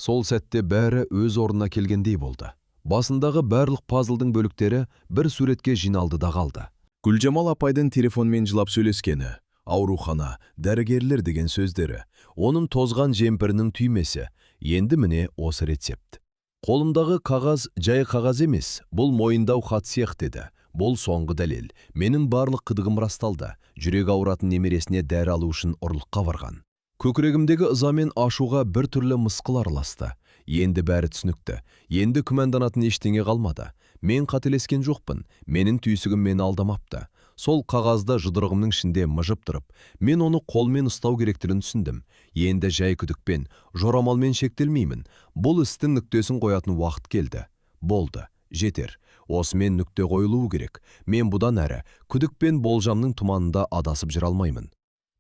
B: Сол сәтте бәрі өз орнына келгендей болды. Басындағы барлық пазлдың бөліктері бір суретке жиналды да қалды.
C: Гүлжамал апайдың телефонмен жылап сөйлескені,
A: Аурухана, дәрігерлер деген сөздері, оның тозған жемпірінің түймесі, енді міне осы рецепт. Қолымдағы қағаз жай қағаз емес, бұл мойындау хат сияқты еді. Бұл соңғы дәлел. Менің барлық күдігім расталды. Жүрек ауыратын немересіне дәрі алу үшін ұрлыққа барған. Көкірегімдегі ыза мен ашуға бір түрлі мысқыл араласты. Енді бәрі түсінікті. Енді күмәнданатын ештеңе қалмады. Мен қателескен жоқпын. Менің түйсігім мені алдамапты. Сол қағазды жұдырығымның ішінде мыжып тұрып, мен оны қолмен ұстау керектігін түсіндім. Енді жай күдікпен, жорамалмен шектелмеймін. Бұл істің нүктесін қоятын уақыт келді. Болды, жетер. Осымен нүкте қойылуы керек. Мен бұдан әрі күдік пен болжамның тұманында адасып жүре алмаймын.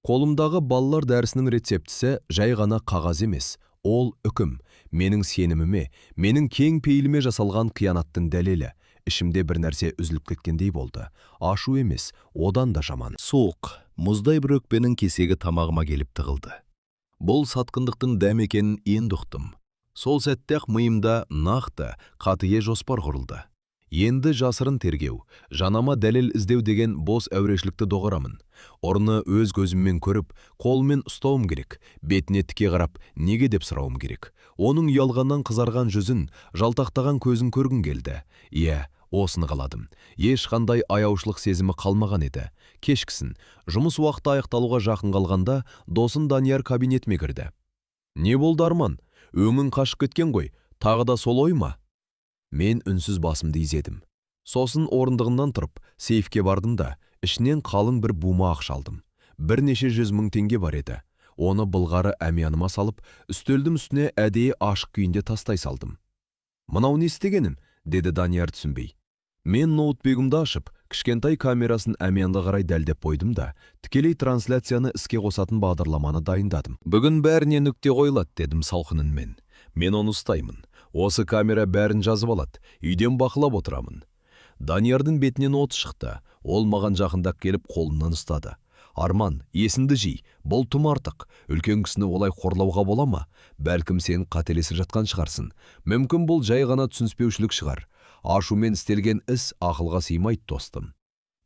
A: Қолымдағы балалар дәрісінің рецептісі жай ғана қағаз емес, ол үкім. Менің сеніміме, менің кең пейіліме жасалған қиянаттың дәлелі. Ішімде бір нәрсе үзіліп кеткендей болды. Ашу емес, одан да жаман.
B: Суық, мұздай бір өкпенің кесегі тамағыма келіп тығылды. Бұл сатқындықтың дәмі екенін енді ұқтым. Сол сәтте-ақ миымда нақты, қатие жоспар құрылды. Енді жасырын тергеу, жанама дәлел іздеу деген бос әурешілікті доғарамын. Ұрыны өз көзіммен көріп, қолмен ұстауым керек, бетіне тіке қарап, неге деп сұрауым керек. Оның ұялғаннан қызарған жүзін, жалтақтаған көзін көргім келді. Иә, осыны қаладым. Ешқандай аяушылық сезімі қалмаған еді. Кешкісін, жұмыс уақыты аяқталуға жақын қалғанда, досым Данияр кабинетіме кірді. Не болды, Арман? Өңің қашып кеткен ғой, тағы да сол ой ма? Мен үнсіз басымды изедім. Сосын орындығымнан тұрып, сейфке бардым да, ішінен қалың бір бума ақша алдым. Бірнеше жүз мың теңге бар еді. Оны былғары әмияныма салып, үстелдің үстіне әдейі ашық күйінде тастай салдым. Мынау не істегенім? Деді Данияр түсінбей. Мен ноутбугімді ашып, кішкентай камерасын әмиянға қарай дәлдеп қойдым да, тікелей трансляцияны іске қосатын бағдарламаны дайындадым. Бүгін бәріне нүкте қойылады, дедім салқын үнмен. Мен оны ұстаймын. Осы камера бәрін жазып алады, үйден бақылап отырамын. Даниярдың бетінен от шықты. Ол маған жақындап келіп қолымнан ұстады. Арман, есіңді жи, бұл тым артық. Үлкен кісіні олай қорлауға бола ма? Бәлкім сен қателесіп жатқан шығарсың. Мүмкін бұл жай ғана түсініспеушілік шығар. Ашумен істелген іс ақылға сыймайды, достым.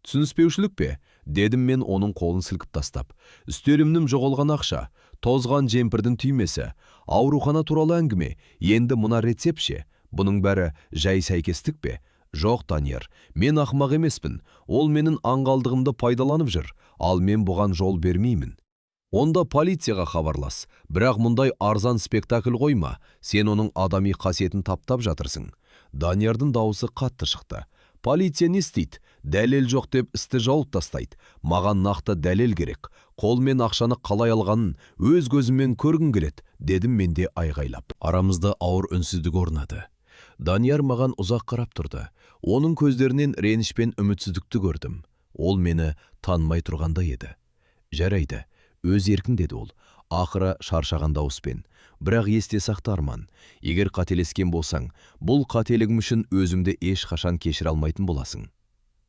B: Түсініспеушілік пе? Дедім мен оның қолын сілкіп тастап. Үстелімнің жоғалған ақша, тозған жемпірдің түймесі, аурухана туралы әңгіме, енді мына рецепт ше? Бұның бәрі жай сәйкестік пе? Жоқ, Данияр, мен ақымақ емеспін. Ол менің аңғалдығымды пайдаланып жүр, ал мен бұған жол бермеймін. Онда полицияға хабарлас. Бірақ мұндай арзан спектакль қойма. Сен оның адами қасиетін таптап жатырсың. Даниярдың дауысы қатты шықты. Полиция не істейді? Дәлел жоқ деп істі жауып тастайды. Маған нақты дәлел керек. Қолмен ақшаны қалай алғанын өз көзіммен көргім келеді, дедім мен де айғайлап. Арамызда ауыр үнсіздік орнады. Данияр маған ұзақ қарап тұрды. Оның көздерінен реніш пен үмітсіздікті көрдім. Ол мені танымай тұрғандай еді. Жарайды, өз еркің, деді ол, ақыры шаршаған дауыспен. Бірақ есте сақта, Арман, егер қателескен болсаң, бұл қателігім үшін өзімді ешқашан кешіре алмайтын боласың.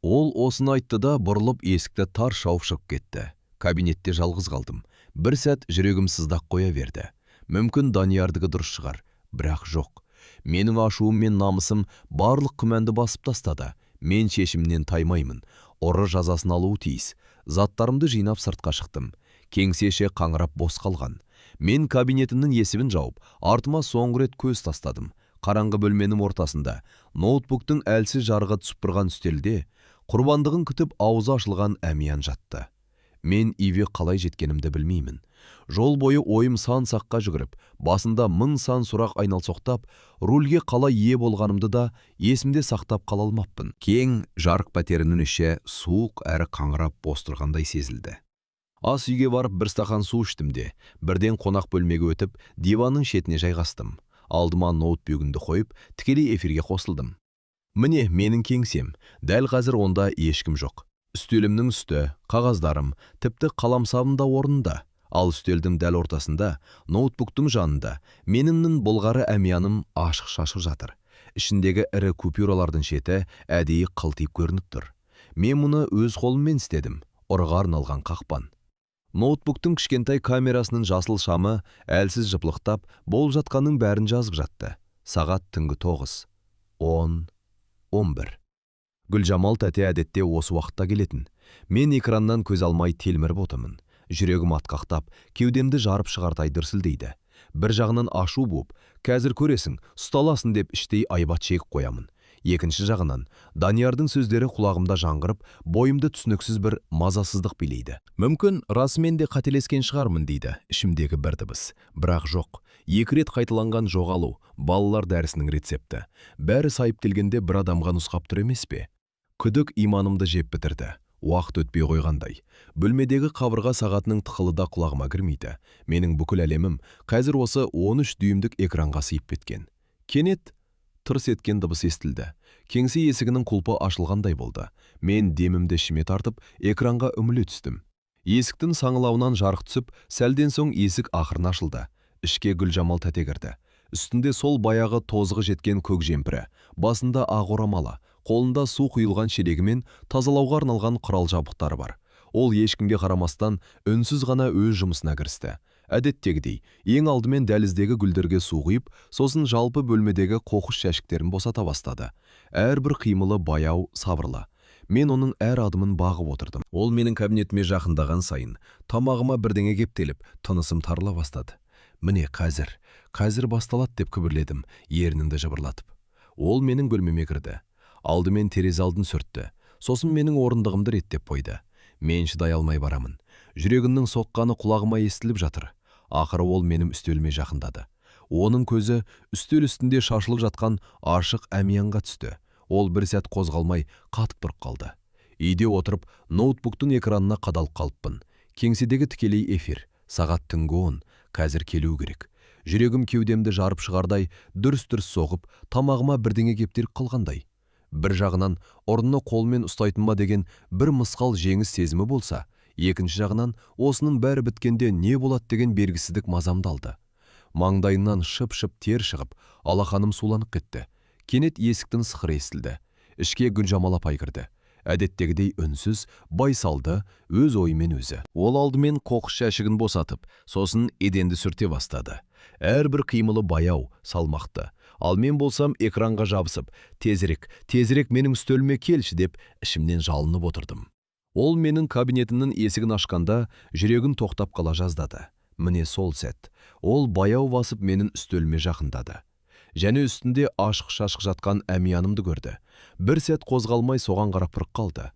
B: Ол осыны айтты да, бұрылып есікті тарс жауып шығып кетті. Кабинетте жалғыз қалдым. Бір сәт жүрегім сыздап қоя берді. Мүмкін Даниярдікі дұрыс шығар, бірақ жоқ. Менің ашуым мен намысым барлық күмәнді басып тастады. Мен шешімнен таймаймын. Ұры жазасын алуы тиіс. Заттарымды жинап сыртқа шықтым. Кеңсе іші қаңырап бос қалған. Мен кабинетімнің есігін жауып, артыма соңғы рет көз тастадым. Қараңғы бөлменің ортасында, ноутбуктың әлсіз жарығы түсіп тұрған үстелде, құрбандығын күтіп аузы ашылған әмиян жатты. Мен үйге қалай жеткенімді білмеймін. Жол бойы ойым сан саққа жүгіріп, басында мың сан сұрақ айналсоқтап, рульге қалай ие болғанымды да есімде сақтап қала алмаппын.
C: Кең, жарық пәтерінің іші суық әрі қаңырап бос тұрғандай сезілді.
A: Ас үйге барып бір стақан су іштім де, бірден қонақ бөлмеге өтіп, диванның шетіне жайғастым. Алдыма ноутбугімді қойып, тікелей эфирге қосылдым. Міне менің кеңсем. Дәл қазір онда ешкім жоқ. Үстелімнің үсті, қағаздарым, тіпті қаламсабым да орнында. Ал үстелдің дәл ортасында, ноутбуктың жанында, менің бұлғары әмияным ашық-шашық жатыр. Ішіндегі ірі купюралардың шеті әдейі қылтиып көрініп тұр. Мен мұны өз қолыммен істедім. Ұрыға арналған қақпан. Ноутбуктың кішкентай камерасының жасыл шамы әлсіз жыпылықтап, болып жатқанның бәрін жазып жатты. Сағат түнгі 9, 10, 11. Гүлжамал тәте әдетте осы уақытта келетін. Мен экраннан көз алмай телміріп отырмын. Жүрегім атқақтап, кеудемді жарып шығардай дүрсілдейді. Бір жағынан ашу буып, қазір көресің, ұсталасың деп іштей айбат шегіп қоямын. Екінші жағынан, Даниярдың сөздері құлағымда жаңғырып, бойымды түсініксіз бір мазасыздық билейді. Мүмкін, расымен де қателескен шығармын дейді ішімдегі бір дыбыс. Бірақ жоқ. Екі рет қайталанған жоғалу, балалар дәрісінің рецепті. Бәрі сайып келгенде бір адамға нұсқап тұр емес пе? Күдік иманымды жеп бітірді. Уақыт өтпей қойғандай. Бөлмедегі қабырға сағатының тықылы да құлағыма кірмейді. Менің бүкіл әлемім қазір осы 13 дюймдік экранға сыйып кеткен. Кенет тырс еткен дыбыс естілді. Кеңсе есігінің құлпы ашылғандай болды. Мен демімді ішіме тартып, экранға үңіле түстім. Есіктің саңылауынан жарық түсіп, сәлден соң есік ақырын ашылды. Ішке Гүлжамал тәте кірді. Үстінде сол баяғы тозығы жеткен көк жемпірі, басында ақ орамалы, қолында су құйылған шелегімен тазалауға арналған құрал жабдықтары бар. Ол ешкімге қарамастан үнсіз ғана өз жұмысына кірісті. Әдеттегідей, ең алдымен дәліздегі гүлдерге су құйып, сосын жалпы бөлмедегі қоқыс жәшіктерін босата бастады. Әрбір қимылы баяу, сабырлы. Мен оның әр адымын бағып отырдым. Ол менің кабинетіме жақындаған сайын тамағыма бірдеңе кептеліп, тынысым тарыла бастады. Міне қазір, қазір басталады деп күбірледім, ернімді жыбырлатып. Ол менің бөлмеме кірді. Алдымен терезе алдын сүртті. Сосын менің орындығымды реттеп қойды. Мен шыдай алмай барамын. Жүрегімнің соққаны құлағыма естіліп жатыр. Ақыры ол менің үстеліме жақындады. Оның көзі үстел үстінде шашылып жатқан ашық әмиянға түсті. Ол бір сәт қозғалмай қатып тұрып қалды. Үйде отырып, ноутбуктың экранына қадалып қалыппын. Кеңседегі тікелей эфир. Сағат түнгі 10. Қазір келу керек. Жүрегім кеудемді жарып шығардай дүрс-дүрс соғып, тамағыма бірдеңе кептеліп қалғандай. Бір жағынан ұрыны қолмен ұстайтын ба деген бір мысқал жеңіс сезімі болса, екінші жағынан осының бәрі біткенде не болады деген белгісіздік мазамды алды. Маңдайымнан шып-шып тер шығып, алақаным суланып кетті. Кенет есіктің сықыры естілді. Ішке Гүлжамал апай кірді. Әдеттегідей үнсіз, байсалды, өз ойымен өзі. Ол алдымен қоқыс жәшігін босатып, сосын еденді сүрте бастады. Әрбір қимылы баяу, салмақты. Ал мен болсам экранға жабысып, тезірек, тезірек менің үстеліме келші деп ішімнен жалынып отырдым. Ол менің кабинетімнің есігін ашқанда жүрегім тоқтап қала жаздады. Міне сол сәт. Ол баяу басып менің үстеліме жақындады. Және үстінде ашық-шашық жатқан әмиянымды көрді. Бір сәт қозғалмай соған қарап тұрып қалды.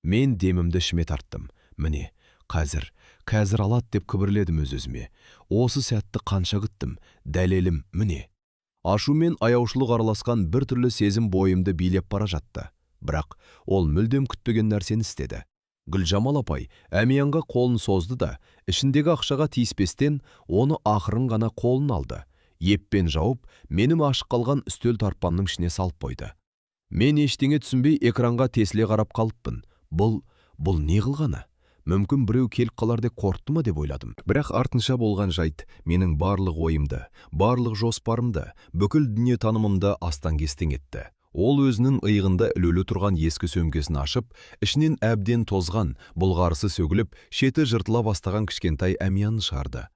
A: Мен демімді ішіме тарттым. Міне, қазір, қазір алады деп күбірледім өз-өзіме. Осы сәтті қанша күттім, дәлелім міне. Ашу мен аяушылық араласқан бір түрлі сезім бойымды билеп бара жатты. Бірақ ол мүлдем күтпеген нәрсені істеді. Гүлжамал апай әмиянға қолын созды да, ішіндегі ақшаға тиіспестен оны ақырын ғана қолын алды. Еппен жауып, менің ашық қалған үстел тартпамның ішіне салып қойды. Мен ештеңе түсінбей экранға тесіле қарап қалыппын. Бұл не қылғаны? Мүмкін біреу келіп қалар деп қорқты ма деп ойладым. Бірақ артынша болған жайт менің барлық ойымды, барлық жоспарымды, бүкіл дүниетанымымды астан-кестең етті. Ол өзінің иығында ілулі тұрған ескі сөмкесін ашып, ішінен әбден тозған, бұлғарысы сөгіліп, шеті жыртыла бастаған кішкентай әмиянын шығарды.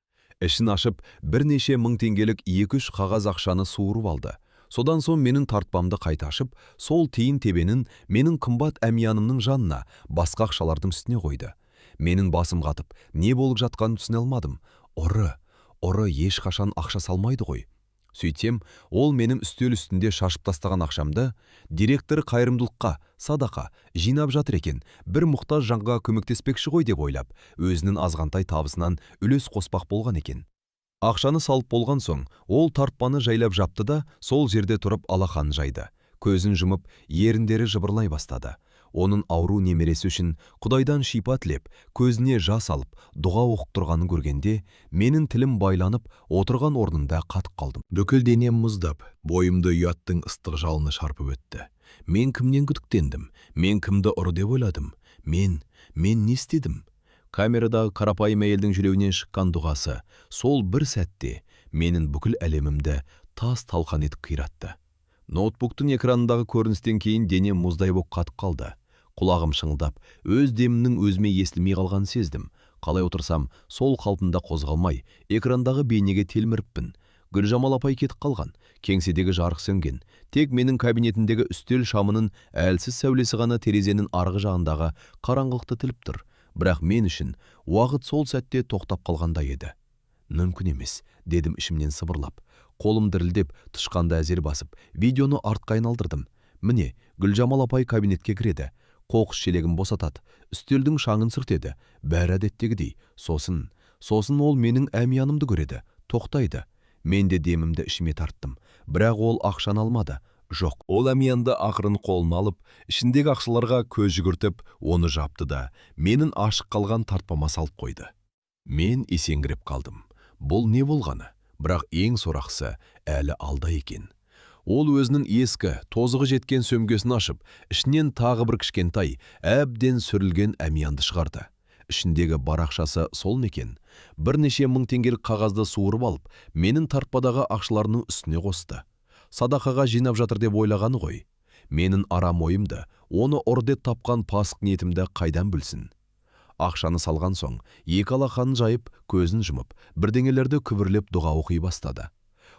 A: Ішін ашып, бірнеше мың теңгелік 2-3 қағаз ақшаны суырып алды. Содан соң менің тартпамды қайта ашып, сол тиын тебенін менің қымбат әмиянымның жанына, басқа ақшалардың үстіне қойды. Менің басым қатып, не болып жатқанын түсіне алмадым. Ұры, ұры ешқашан ақша салмайды ғой. Сөйтсем, ол менің үстел үстінде шашып тастаған ақшамды директор қайырымдылыққа, садақа жинап жатыр екен, бір мұқтаж жанға көмектеспекші ғой деп ойлап, өзінің азғантай табысынан үлес қоспақ болған екен. Ақшаны салып болған соң, ол тартпаны жайлап жапты да, сол жерде тұрып алақанын жайды. Көзін жұмып, еріндері жыбырлай бастады. Оның ауру немересі үшін Құдайдан шипа тілеп, көзіне жас алып, дұға оқып тұрғанын көргенде, менің тілім байланып, отырған орнымда қатып қалдым. Бүкіл денем мұздап, бойымды ұяттың ыстық жалыны шарпып өтті. Мен кімнен күдіктендім? Мен кімді ұры деп ойладым? Мен не істедім? Камерадағы қарапайым әйелдің жүрегінен шыққан дұғасы сол бір сәтте менің бүкіл әлемімді тас талқан етіп қиратты. Ноутбуктың экранындағы көріністен кейін денем мұздай боп қатып қалды. Құлағым шыңылдап, өз демімнің өзіме естілмей қалғанын сездім. Қалай отырсам, сол қалпында қозғалмай, экрандағы бейнеге телміріппін. Гүлжамал апай кетіп қалған. Кеңседегі жарық сөнген. Тек менің кабинетімдегі үстел шамының әлсіз сәулесі ғана терезенің арғы жағындағы қараңғылықты тіліп тұр. Бірақ мен үшін уақыт сол сәтте тоқтап қалғандай еді. Мүмкін емес, дедім ішімнен сыбырлап. Қолым дірілдеп, тышқанды әзер басып, видеоны артқа айналдырдым. Міне, Гүлжамал апай кабинетке кіреді. Қоқыс шелегін босатады, үстелдің шаңын сүртеді. Бәрі әдеттегідей. Сосын ол менің әмиянымды көреді, тоқтайды. Мен де демімді ішіме тарттым. Бірақ ол ақшаны алмады. Жоқ, ол әмиянды ақырын қолына алып, ішіндегі ақшаларға көз жүгіртіп, оны жапты да, менің ашық қалған тартпама салып қойды. Мен есеңгіреп қалдым. Бұл не болғаны? Бірақ ең сорақысы әлі алда екен. Ол өзінің ескі, тозығы жеткен сөмкесін ашып, ішінен тағы бір кішкентай, әбден сүрілген әмиянды шығарды. Ішіндегі бар ақшасы сол ма екен? Бірнеше мың теңгелік қағазды суырып алып, менің тартпадағы ақшаларының үстіне қосты. Садақаға жинап жатыр деп ойлағаны ғой. Менің арам ойымды, оны ұры деп тапқан пасық ниетімді қайдан білсін? Ақшаны салған соң, екі алақанын жайып, көзін жұмып, бірдеңелерді күбірлеп дұға оқи бастады.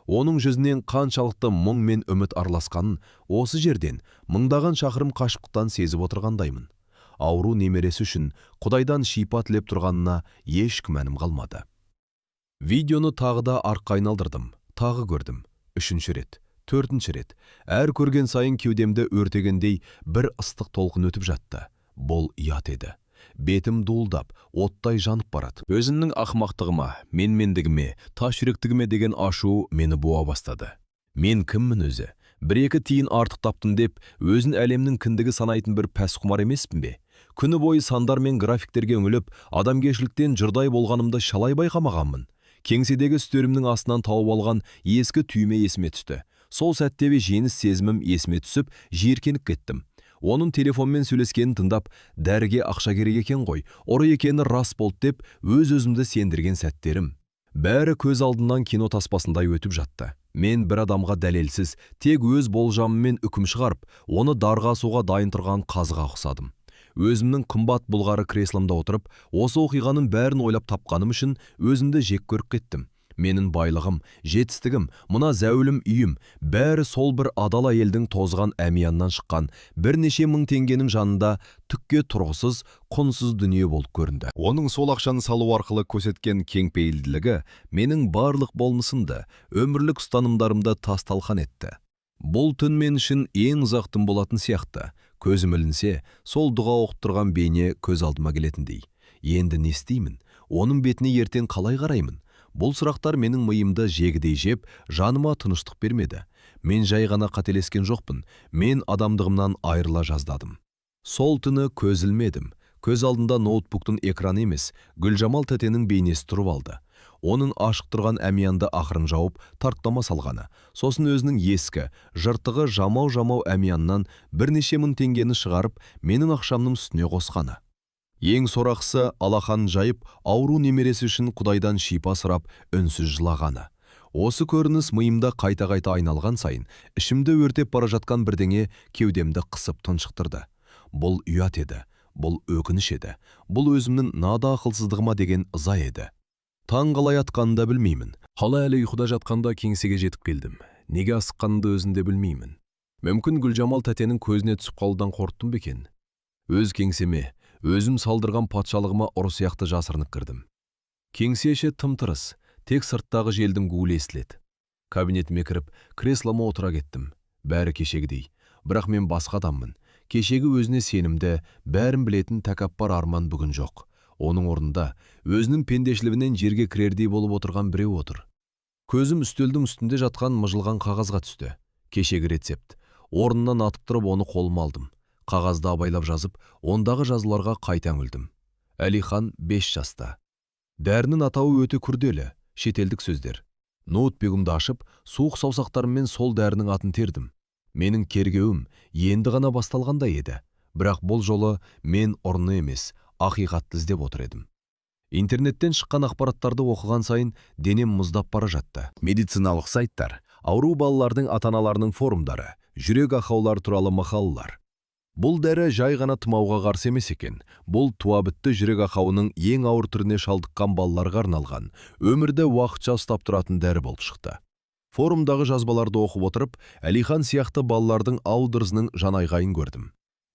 A: Оның жүзінен қаншалықты мұң мен үміт араласқанын осы жерден мыңдаған шақырым қашықтықтан сезіп отырғандаймын. Ауру немересі үшін Құдайдан шипа тілеп тұрғанына еш күмәнім қалмады. Видеоны тағы да артқа айналдырдым, тағы көрдім. Үшінші рет, төртінші рет. Әр көрген сайын кеудемді өртегендей бір ыстық толқын өтіп жатты. Бұл ұят еді. Бетім дуылдап, оттай жанып барады. Өзімнің ақымақтығыма, менмендігіме, тас жүректігіме деген ашу мені буа бастады. Мен кіммін өзі? Бір-екі тиын артық таптым деп, өзін әлемнің кіндігі санайтын бір пәсқұмар емеспін бе? Күні бойы сандар мен графиктерге үңіліп, адамгершіліктен жырдай болғанымды шалай байқамағанмын. Кеңседегі үстелімнің астынан тауып алған ескі түйме есіме түсті. Сол сәттегі жеңіс сезімім есіме түсіп, жиіркеніп кеттім. Оның телефонмен сөйлескенін тыңдап, дәріге ақша керек екен ғой, ұры екені рас болды деп өз-өзімді сендірген сәттерім. Бәрі көз алдымнан кино таспасындай өтіп жатты. Мен бір адамға дәлелсіз, тек өз болжамыммен үкім шығарып, оны дарға асуға дайын тұрған қазыға ұқсадым. Өзімнің қымбат бұлғары кресломда отырып, осы оқиғаның бәрін ойлап тапқаным үшін өзімді жек көріп кеттім. Менің байлығым, жетістігім, мына зәулім үйім, бәрі сол бір адал әйелдің тозған әмияннан шыққан бірнеше мың теңгенің жанында түкке тұрғысыз, құнсыз дүние болып көрінді. Оның сол ақшаны салу арқылы көрсеткен кеңпейілділігі менің барлық болмысымды, өмірлік ұстанымдарымды тас талқан етті. Бұл түн мен үшін ең ұзақ түн болатын сияқты. Көзім ілінсе, сол дұға оқып тұрған бейне көз алдыма келетіндей. Енді не істеймін? Оның бетіне ертең қалай қараймын? Бұл сұрақтар менің миымды жегідей жеп, жаныма тыныштық бермеді. Мен жай ғана қателескен жоқпын, мен адамдығымнан айырыла жаздадым. Сол түні көз ілмедім. Көз алдында ноутбуктың экраны емес, Гүлжамал тәтенің бейнесі тұрып алды. Оның ашық тұрған әмиянды ақырын жауып, тартпама салғаны. Сосын өзінің ескі, жыртығы жамау-жамау әмияннан бірнеше мың теңгені шығарып, менің ақшамның үстіне қосқаны. Ең сорақысы алақанын жайып, ауру немересі үшін Құдайдан шипа сұрап, үнсіз жылағаны. Осы көрініс миымда қайта-қайта айналған сайын, ішімді өртеп бара жатқан бірдеңе кеудемді қысып тұншықтырды. Бұл ұят еді, бұл өкініш еді, бұл өзімнің нада ақылсыздығыма деген ыза еді. Таң қалай атқанын да білмеймін.
D: Hala әлі ұйқыда жатқанда кеңсеге жетіп келдім. Неге асыққанымды өзім де білмеймін. Мүмкін Гүлжамал тәтенің көзіне түсіп қалудан қорықтым ба екен? Өз кеңсеме, өзім салдырған патшалығыма ұры сияқты жасырынып кірдім. Кеңсе іші тым-тырыс, тек сырттағы желдің гуілі естіледі. Кабинетіме кіріп, креслома отыра кеттім. Бәрі кешегідей. Бірақ мен басқа адаммын. Кешегі өзіне сенімді, бәрін білетін тәкаппар Арман бүгін жоқ. Оның орнында өзінің пендешілігінен жерге кірердей болып отырған біреу отыр. Көзім үстелдің үстінде жатқан мыжылған қағазға түсті. Кешегі рецепт. Орнынан атып тұрып оны қолыма алдым. Қағазды абайлап жазып, ондағы жазуларға қайта үңілдім. Әлихан 5 жаста. Дәрінің атауы өте күрделі, шетелдік сөздер. Ноутбугімді ашып, суық саусақтарыммен сол дәрінің атын тердім. Менің тергеуім енді ғана басталғандай еді. Бірақ бұл жолы мен ұрыны емес, ақиқатты іздеп отыр едім. Интернеттен шыққан ақпараттарды оқыған сайын денем мұздап бара жатты.
A: Медициналық сайттар, ауру балалардың ата-аналарының форумдары, жүрек ақаулары туралы мақалалар. Бұл дәрі жай ғана тұмауға қарсы емес екен. Бұл туа бітті жүрек ақауының ең ауыр түріне шалдыққан балаларға арналған, өмірді уақытша ұстап тұратын дәрі болып шықты. Форумдағы жазбаларды оқып отырып, Әлихан сияқты балалардың аудырзының жанайқайын көрдім.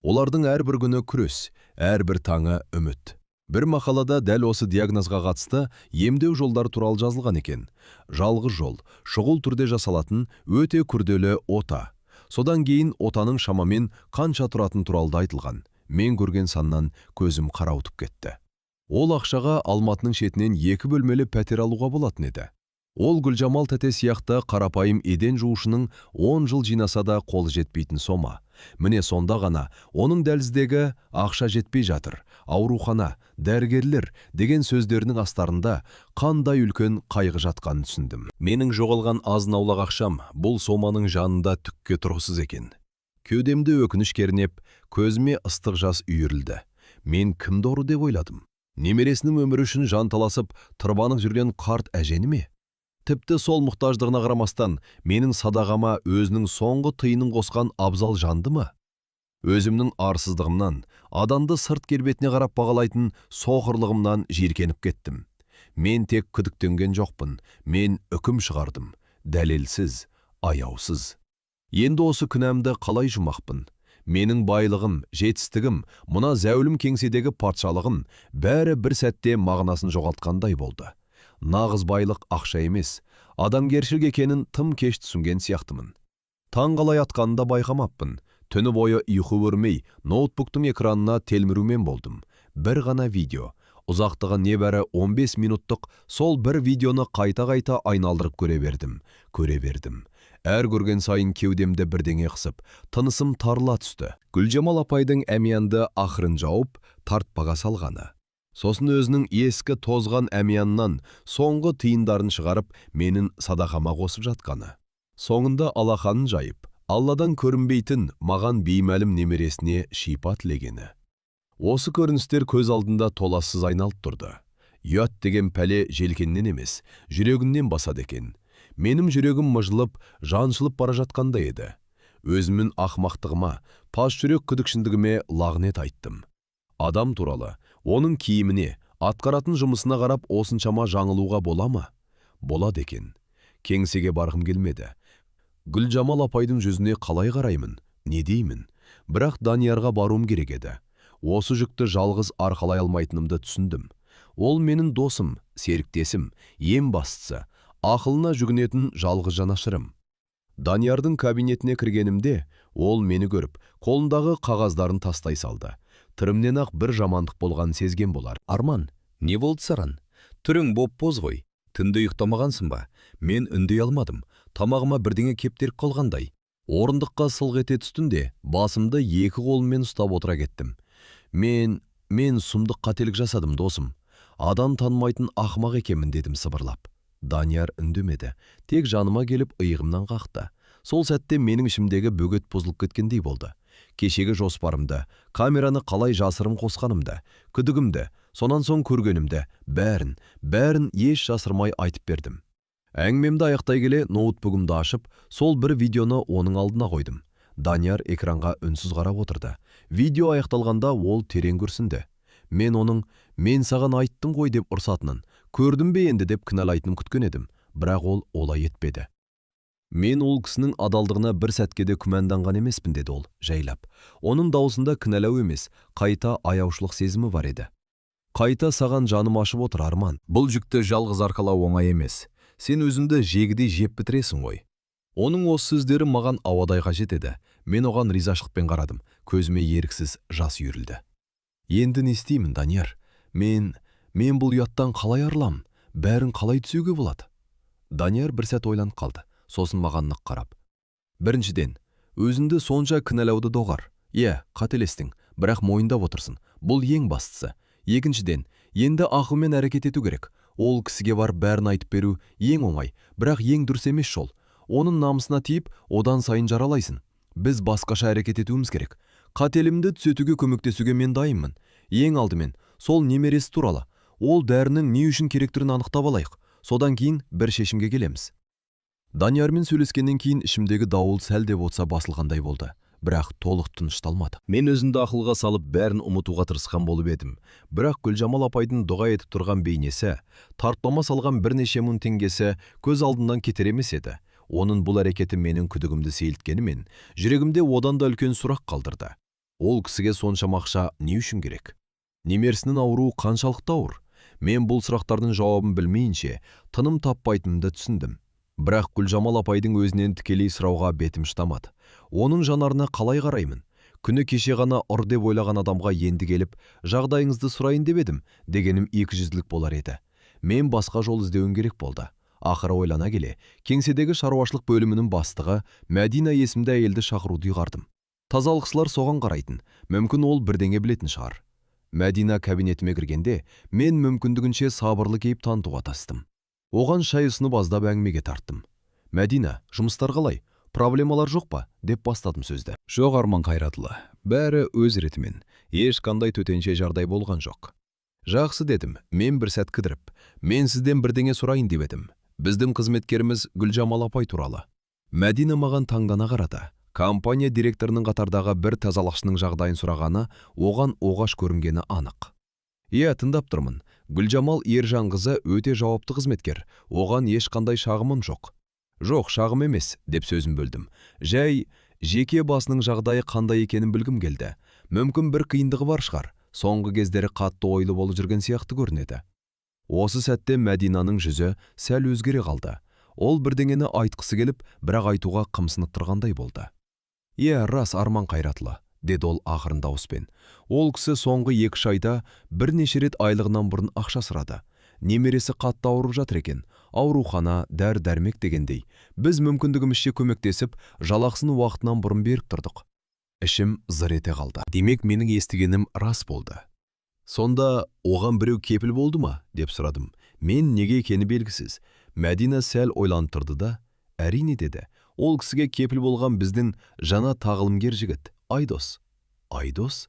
A: Олардың әрбір күні күрес, әрбір таңы үміт. Бір мақалада дәл осы диагнозға қатысты емдеу жолдары туралы жазылған екен. Жалғыз жол, шұғыл түрде жасалатын өте күрделі ота. Содан кейін отаның шамамен қанша тұратын туралы да айтылған. Мен көрген саннан көзім қарауытып кетті. Ол ақшаға Алматының шетінен екі бөлмелі пәтер алуға болатын еді. Ол Гүлжамал тәте сияқты қарапайым еден жуушының 10 жыл жинаса да қолы жетпейтін сома. Міне, сонда ғана оның дәліздегі «ақша жетпей жатыр», «аурухана», «дәрігерлер» деген сөздерінің астарында қандай үлкен қайғы жатқанын түсіндім. Менің жоғалған азын-аулақ ақшам бұл соманың жанында түкке тұрғысыз екен. Кеудемді өкініш кернеп, көзіме ыстық жас үйірілді. Мен кімді ұры деп ойладым? Немересінің өмірі үшін жанталасып, тырбанып жүрген қарт әжені ме? Тіпті сол мұқтаждығына қарамастан, менің садағама өзінің соңғы тиынын қосқан абзал жанды ма? Өзімнің арсыздығымнан, адамды сырт келбетіне қарап бағалайтын соқырлығымнан жиіркеніп кеттім. Мен тек күдіктенген жоқпын, мен үкім шығардым, дәлелсіз, аяусыз. Енді осы күнәмді қалай жумақпын? Менің байлығым, жетістігім, мына зәулім кеңседегі патшалығым бәрі бір сәтте мағынасын жоғалтқандай болды. Нағыз байлық ақша емес, адамгершілік екенін тым кеш түсінген сияқтымын. Таң қалай атқанын да байқамаппын. Түні бойы ұйқы көрмей, ноутбуктың экранына телмірумен болдым. Бір ғана видео, ұзақтығы небәрі 15 минуттық сол бір видеоны қайта-қайта айналдырып көре бердім, көре бердім. Әр көрген сайын кеудемді бірдеңе қысып, тынысым тарыла түсті. Гүлжамал апайдың әмиянды ақырын жауып, тартпаға салғаны. Сосын өзінің ескі тозған әмияннан соңғы тиындарын шығарып, менің садақама қосып жатқаны. Соңында алақанын жайып, Алладан көрінбейтін маған беймәлім немересіне шипа тілегені. Осы көріністер көз алдында толассыз айналып тұрды. Ұят деген пәле желкеннен емес, жүрегіңнен басады екен. Менің жүрегім мыжылып, жаншылып бара жатқандай еді. Өзімнің ақмақтығыма, пас жүрек күдікшіндігіме лағнет айттым. Адам туралы, оның киіміне, атқаратын жұмысына қарап осыншама жаңылуға бола ма? Болады екен. Кеңсеге барғым келмеді. Гүлжамал апайдың жүзіне қалай қараймын, не деймін? Бірақ Даниярға баруым керек еді. Осы жүкті жалғыз арқалай алмайтынымды түсіндім. Ол менің досым, серіктесім, ең бастысы, ақылына жүгінетін жалғыз жанашырым. Даниярдың кабинетіне кіргенімде, ол мені көріп, қолындағы қағаздарын тастай салды. Түрімнен ақ бір жамандық болғанын сезген болар.
E: Арман, не болды саған? Түрің боп-боз ғой. Түнде ұйықтамағансың ба? Мен үндей алмадым. Тамағыма бірдеңе кептеліп қалғандай.
A: Орындыққа сылқ ете түстім де, басымды екі қолыммен ұстап отыра кеттім. Мен сұмдық қателік жасадым, досым. Адам танымайтын ақымақ екенмін, дедім сыбырлап. Данияр үндемеді. Тек жаныма келіп иығымнан қақты. Сол сәтте менің ішімдегі бөгет бұзылып кеткендей болды. Кешегі жоспарымды, камераны қалай жасырын қосқанымды, күдігімді, сонан соң көргенімді, бәрін, бәрін еш жасырмай айтып бердім. Әңгімемді аяқтай келе ноутбугымды ашып, сол бір видеоны оның алдына қойдым. Данияр экранға үнсіз қарап отырды. Видео аяқталғанда ол терең күрсінді. Мен оның «мен саған айттым ғой» деп ұрсатынын, көрдім бе енді деп кінәлайтынын күткен едім, бірақ ол олай етпеді. Мен ол кісінің адалдығына бір сәтке де күмәнданған емеспін, деді ол жайлап. Оның даусында кінәлау емес, қайта аяушылық сезімі бар еді. Қайта саған жаным ашып отыр, Арман.
E: Бұл жүкті жалғыз арқалау оңай емес. Сен өзіңді жегідей жеп бітіресің ғой.
A: Оның осы сөздері маған ауадай қажет еді. Мен оған ризашылықпен қарадым. Көзіме еріксіз жас үйірілді. Енді не істеймін, Данияр? Мен бұл ұяттан қалай арыламын? Бәрін қалай түзеуге болады? Данияр бір сәт ойланып қалды. Сосын маған нық қарап. Біріншіден, өзіңді сонша кінәлауды доғар. Иә, қателестің, бірақ мойындап отырсың. Бұл ең бастысы. Екіншіден, енді ақылмен әрекет ету керек. Ол кісіге барып бәрін айтып беру ең оңай, бірақ ең дұрыс емес жол. Оның намысына тиіп, одан сайын жаралайсың. Біз басқаша әрекет етуіміз керек. Қателігімді түзетуге көмектесуге мен дайынмын. Ең алдымен, сол немересі туралы. Ол дәрінің не үшін керектігін анықтап алайық. Содан кейін бір шешімге келеміз. Даниярмен сөйлескеннен кейін ішімдегі дауыл сәл де болса басылғандай болды. Бірақ толық тынышталмады.
B: Мен өзімді ақылға салып бәрін ұмытуға тырысқан болып едім. Бірақ Гүлжамал апайдың дұға етіп тұрған бейнесі, тартпама салған бірнеше мың теңгесі көз алдымнан кетер емес еді. Оның бұл әрекеті менің күдігімді сейілткенімен, жүрегімде одан да үлкен сұрақ қалдырды. Ол кісіге соншама ақша не үшін керек? Немересінің ауруы қаншалықты ауыр? Мен бұл сұрақтардың жауабын білмейінше, тыным таппайтынымды түсіндім. Бірақ Гүлжамал апайдың өзінен тікелей сұрауға бетім шыдамады. Оның жанарына қалай қараймын? Күні кеше ғана ұр деп ойлаған адамға енді келіп, жағдайыңызды сұрайын деп едім, дегенім екіжүзділік болар еді. Мен басқа жол іздеуім керек болды. Ақыры ойлана келе, кеңседегі шаруашылық бөлімінің бастығы Мәдина есімді әйелді шақыруды ұйғардым. Тазалықшылар соған қарайтын, мүмкін ол бірдеңе білетін шығар. Мәдина кабинетіме кіргенде, мен мүмкіндігінше сабырлы кейіп танытуға тырыстым. Оған шай ұсынып аздап әңгімеге тарттым. Мәдина, жұмыстар қалай? Проблемалар жоқ па? Деп бастадым сөзді.
D: Жоқ, Арман Қайратұлы, бәрі өз ретімен. Ешқандай төтенше жағдай болған жоқ. Жақсы дедім, мен бір сәт кідіріп. Мен сізден бірдеңе сұрайын деп едім. Біздің қызметкеріміз Гүлжамал апай туралы. Мәдина маған таңдана қарады. Компания директорының қатардағы бір тазалықшының жағдайын сұрағаны оған оғаш көрінгені анық. Иә, тыңдап тұрмын. Гүлжамал Ержанқызы өте жауапты қызметкер. Оған ешқандай шағымым жоқ. Жоқ, шағым емес, деп сөзін бөлдім. Жай, жеке басының жағдайы қандай екенін білгім келді. Мүмкін бір қиындығы бар шығар. Соңғы кездері қатты ойлы болып жүрген сияқты көрінеді. Осы сәтте Мәдинаның жүзі сәл өзгере қалды. Ол бірдеңені айтқысы келіп, бірақ айтуға қымсынып тұрғандай болды. Иә, рас, Арман Қайратұлы, деді ол ақырын дауыспен. Ол кісі соңғы 2-3 айда бірнеше рет айлығынан бұрын ақша сұрады. Немересі қатты ауырып жатыр екен. Аурухана, дәрі-дәрмек дегендей. Біз мүмкіндігімізше көмектесіп, жалақысын уақытынан бұрын беріп тұрдық. Ішім зыр ете қалды. Демек, менің естігенім рас болды. Сонда оған біреу кепіл болды ма? Деп сұрадым. Мен неге екені белгісіз. Мәдина сәл ойланып тұрды да, әрине деді. Ол кісіге кепіл болған біздің жаңа тағылымгер жігіт, Айдос. Айдос?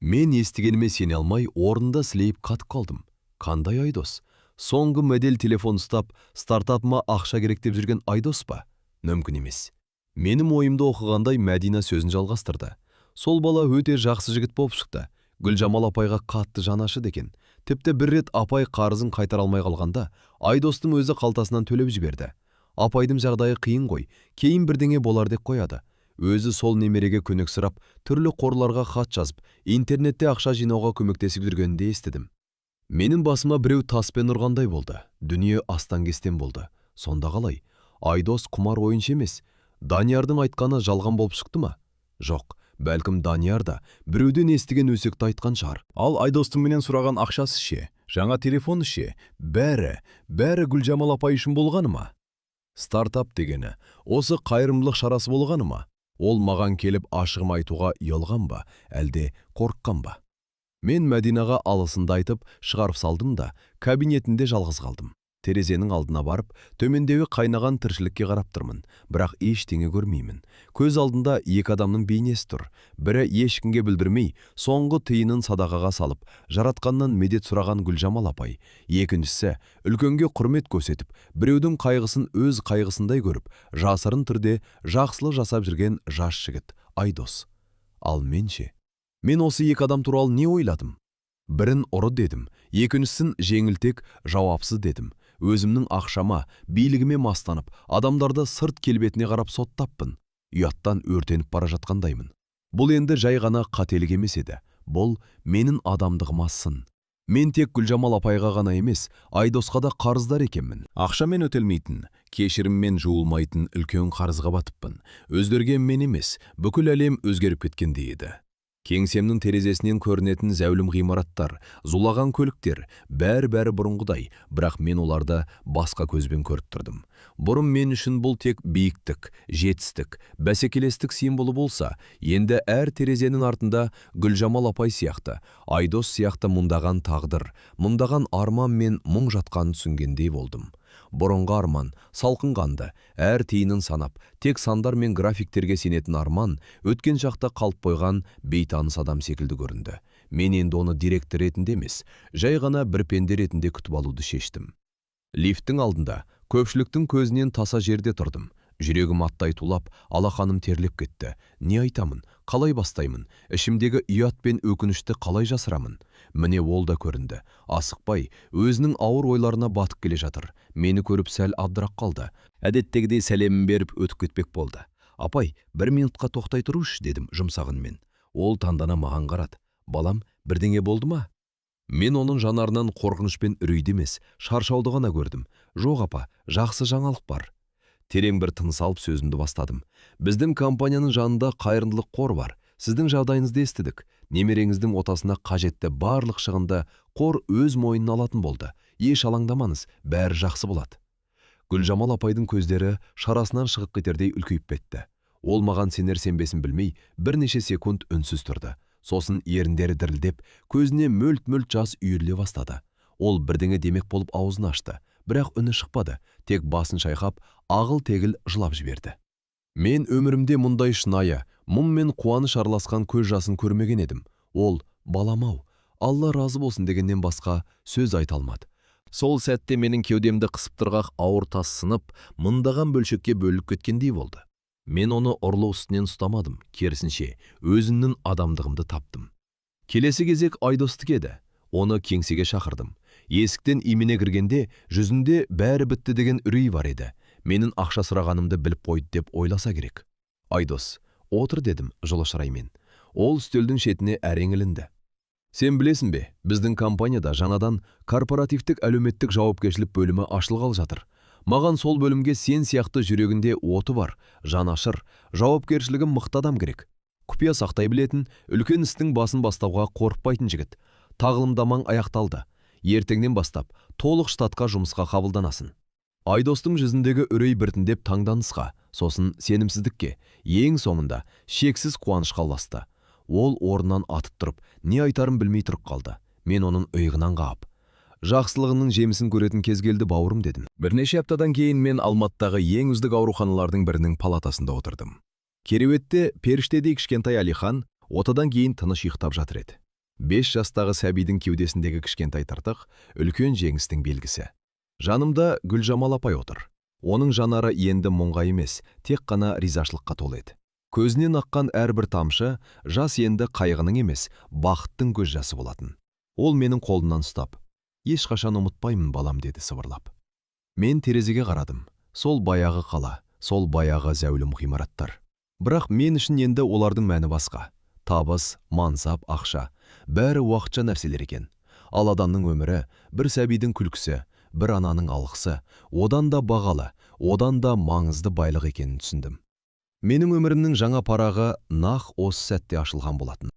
D: Мен естігеніме сене алмай, орнында сілейіп қатып қалдым. Қандай Айдос? Соңғы модель телефон ұстап, стартапыма ақша керек деп жүрген Айдос па? Мүмкін емес. Менің ойымды оқығандай Мәдина сөзін жалғастырды. Сол бала өте жақсы жігіт болып шықты. Гүлжамал апайға қатты жаны ашыды екен. Тіпті бір рет апай қарызын қайтара алмай қалғанда, Айдостың өзі қалтасынан төлеп жіберді. Апайдың жағдайы қиын ғой, кейін бірдеңе болар деп қояды. Өзі сол немереге көмек сұрап, түрлі қорларға хат жазып, интернетте ақша жинауға көмектесіп жүргенін де естідім. Менің басыма біреу таспен ұрғандай болды. Дүние астан-кестен болды. Сонда қалай? Айдос құмар ойыншы емес. Даниярдың айтқаны жалған болып шықты ма? Жоқ, бәлкім Данияр да біреуден естіген өсекті айтқан шығар.
C: Ал Айдостың менен сұраған ақшасы ше, жаңа телефоны ше, бәрі, бәрі Гүлжамал апай үшін болғаны ма?
B: Стартап дегені, осы қайырымдылық шарасы болғаны ма? Ол маған келіп ашығым айтуға ұялған ба, әлде қорыққан ба? Мен Мәдинаға алғысымды айтып, шығарып салдым да, кабинетінде жалғыз қалдым. Терезенің алдына барып, төмендегі қайнаған тіршілікке қарап тұрмын, бірақ ештеңе көрмеймін. Көз алдында екі адамның бейнесі тұр. Бірі ешкімге білдірмей, соңғы тиынын садақаға салып, жаратқаннан медет сұраған Гүлжамал апай. Екіншісі, үлкенге құрмет көрсетіп, біреудің қайғысын өз қайғысындай көріп, жасырын түрде жақсылық жасап жүрген жас жігіт Айдос. Ал мен ше? Мен осы екі адам туралы не ойладым? Бірін ұры дедім, екіншісін жеңілтек, жауапсыз дедім. Өзімнің ақшама, билігіме мастанып, адамдарды сырт келбетіне қарап соттаппын. Ұяттан өртеніп бара жатқандаймын. Бұл енді жай ғана қателік емес еді. Бұл менің адамдығыма сын. Мен тек Гүлжамал апайға ғана емес, Айдосқа да қарыздар екенмін.
C: Ақшамен өтелмейтін, кешіріммен жуылмайтын үлкен қарызға батыппын. Өзгерген мен емес, бүкіл әлем өзгеріп кеткендей еді.
B: Кеңсемнің терезесінен көрінетін зәулім ғимараттар, зулаған көліктер, бәрі-бәрі бұрынғыдай, бірақ мен оларды басқа көзбен көріп тұрдым. Бұрын мен үшін бұл тек биіктік, жетістік, бәсекелестік символы болса, енді әр терезенің артында Гүлжамал апай сияқты, Айдос сияқты мұндаған тағдыр, мұндаған арман мен мұң жатқанын түсінгендей болдым. Бұрынғы арман, салқынқанды, әр тиынын санап, тек сандар мен графиктерге сенетін арман, өткен шақта қалып қойған бейтаныс адам секілді көрінді. Мен енді оны директор ретінде емес, жай ғана бір пенде ретінде күтіп алуды шештім. Лифттің алдында, көпшіліктің көзінен таса жерде тұрдым.
D: Жүрегім аттай тулап, алақаным терлеп кетті. Не айтамын, қалай бастаймын, ішімдегі ұят пен өкінішті қалай жасырамын? Міне, ол да көрінді. Асықпай, өзінің ауыр ойларына батып келе жатыр. Мені көріп сәл абдырап қалды.
E: Әдеттегідей сәлемін беріп өтіп кетпек болды. «Апай, бір минутқа тоқтай тұрыңызшы», – дедім жұмсақ үнмен. Ол таңдана маған қарады. «Балам, бірдеңе болды ма?»
D: Мен оның жанарынан қорқыныш пен үрейді емес, шаршауды ғана көрдім. «Жоқ, апа, жақсы жаңалық бар». Терең бір тыныс алып, сөзімді бастадым. «Біздің компанияның жанында қайырымдылық қор бар. Сіздің жағдайыңызды естідік. Немереңіздің отасына қажетті барлық шығынды қор өз мойнына алатын болды. Еш алаңдамаңыз, бәрі жақсы болады». Гүлжамал апайдың көздері шарасынан шығып кетердей үлкейіп кетті. Ол маған сенер сенбесін білмей, бірнеше секунд үнсіз тұрды. Сосын еріндері дірілдеп, көзіне мөлт-мөлт жас үйіріле бастады. Ол бірдеңе демек болып аузын ашты, бірақ үні шықпады, тек басын шайқап, ағыл-тегіл жылап жіберді. Мен өмірімде мұндай шынайы, мұң мен қуаныш араласқан көз жасын көрмеген едім. Ол «Балам-ау, Алла разы болсын» дегеннен басқа сөз айта алмады.
E: Сол сәтте менің кеудемді қысып тұрған ауыр тас сынып, мыңдаған бөлшекке бөлініп кеткендей болды. Мен оны ұрлық үстінен ұстамадым, керісінше, өзімнің адамдығымды таптым.
D: Келесі кезек Айдостікі еді. Оны кеңсеге шақырдым. Есіктен имене кіргенде жүзінде бәрі бітті деген үрей бар еді. Менің ақша сұрағанымды біліп қойды деп ойласа керек. «Айдос, отыр», – дедім жылы шыраймен. Ол үстелдің шетіне әрең ілінді. «Сен білесің бе, біздің компанияда жаңадан корпоративтік әлеуметтік жауапкершілік бөлімі ашылғалы жатыр. Маған сол бөлімге сен сияқты жүрегінде оты бар, жанашыр, жауапкершілігі мықты адам керек. Құпия сақтай білетін, үлкен істің басын бастауға қорықпайтын жігіт. Тағылымдамаң аяқталды. Ертеңнен бастап толық штатқа жұмысқа қабылданасың». Айдостың жүзіндегі үрей біртіндеп таңданысқа, сосын сенімсіздікке, ең соңында шексіз қуанышқа ұласты. Ол орнынан атып тұрып, не айтарын білмей тұрып қалды. Мен оның иығынан қағып, «Жақсылығының жемісін көретін кез келді, бауырым», – дедім.
C: Бірнеше аптадан кейін мен Алматыдағы ең үздік ауруханалардың бірінің палатасында отырдым. Кереуетте періштедей кішкентай Алихан отадан кейін тыныш ұйықтап жатыр еді. 5 жастағы сәбидің кеудесіндегі кішкентай тыртық – үлкен жеңістің белгісі. Жанымда Гүлжамал апай отыр. Оның жанары енді мұңға емес, тек қана ризашылыққа толы еді. Көзінен аққан әрбір тамшы жас енді қайғының емес, бақыттың көз жасы болатын. Ол менің қолымнан ұстап, «Ешқашан ұмытпаймын, балам», – деді сыбырлап. Мен терезеге қарадым. Сол баяғы қала, сол баяғы зәулім ғимараттар. Бірақ мен үшін енді олардың мәні басқа. Табыс, мансап, ақша – бәрі уақытша нәрселер екен. Ал адамның өмірі, бір сәбидің күлкісі, бір ананың алғысы одан да бағалы, одан да маңызды байлық екенін түсіндім. Менің өмірімнің жаңа парағы нақ осы сәтте ашылған болатын.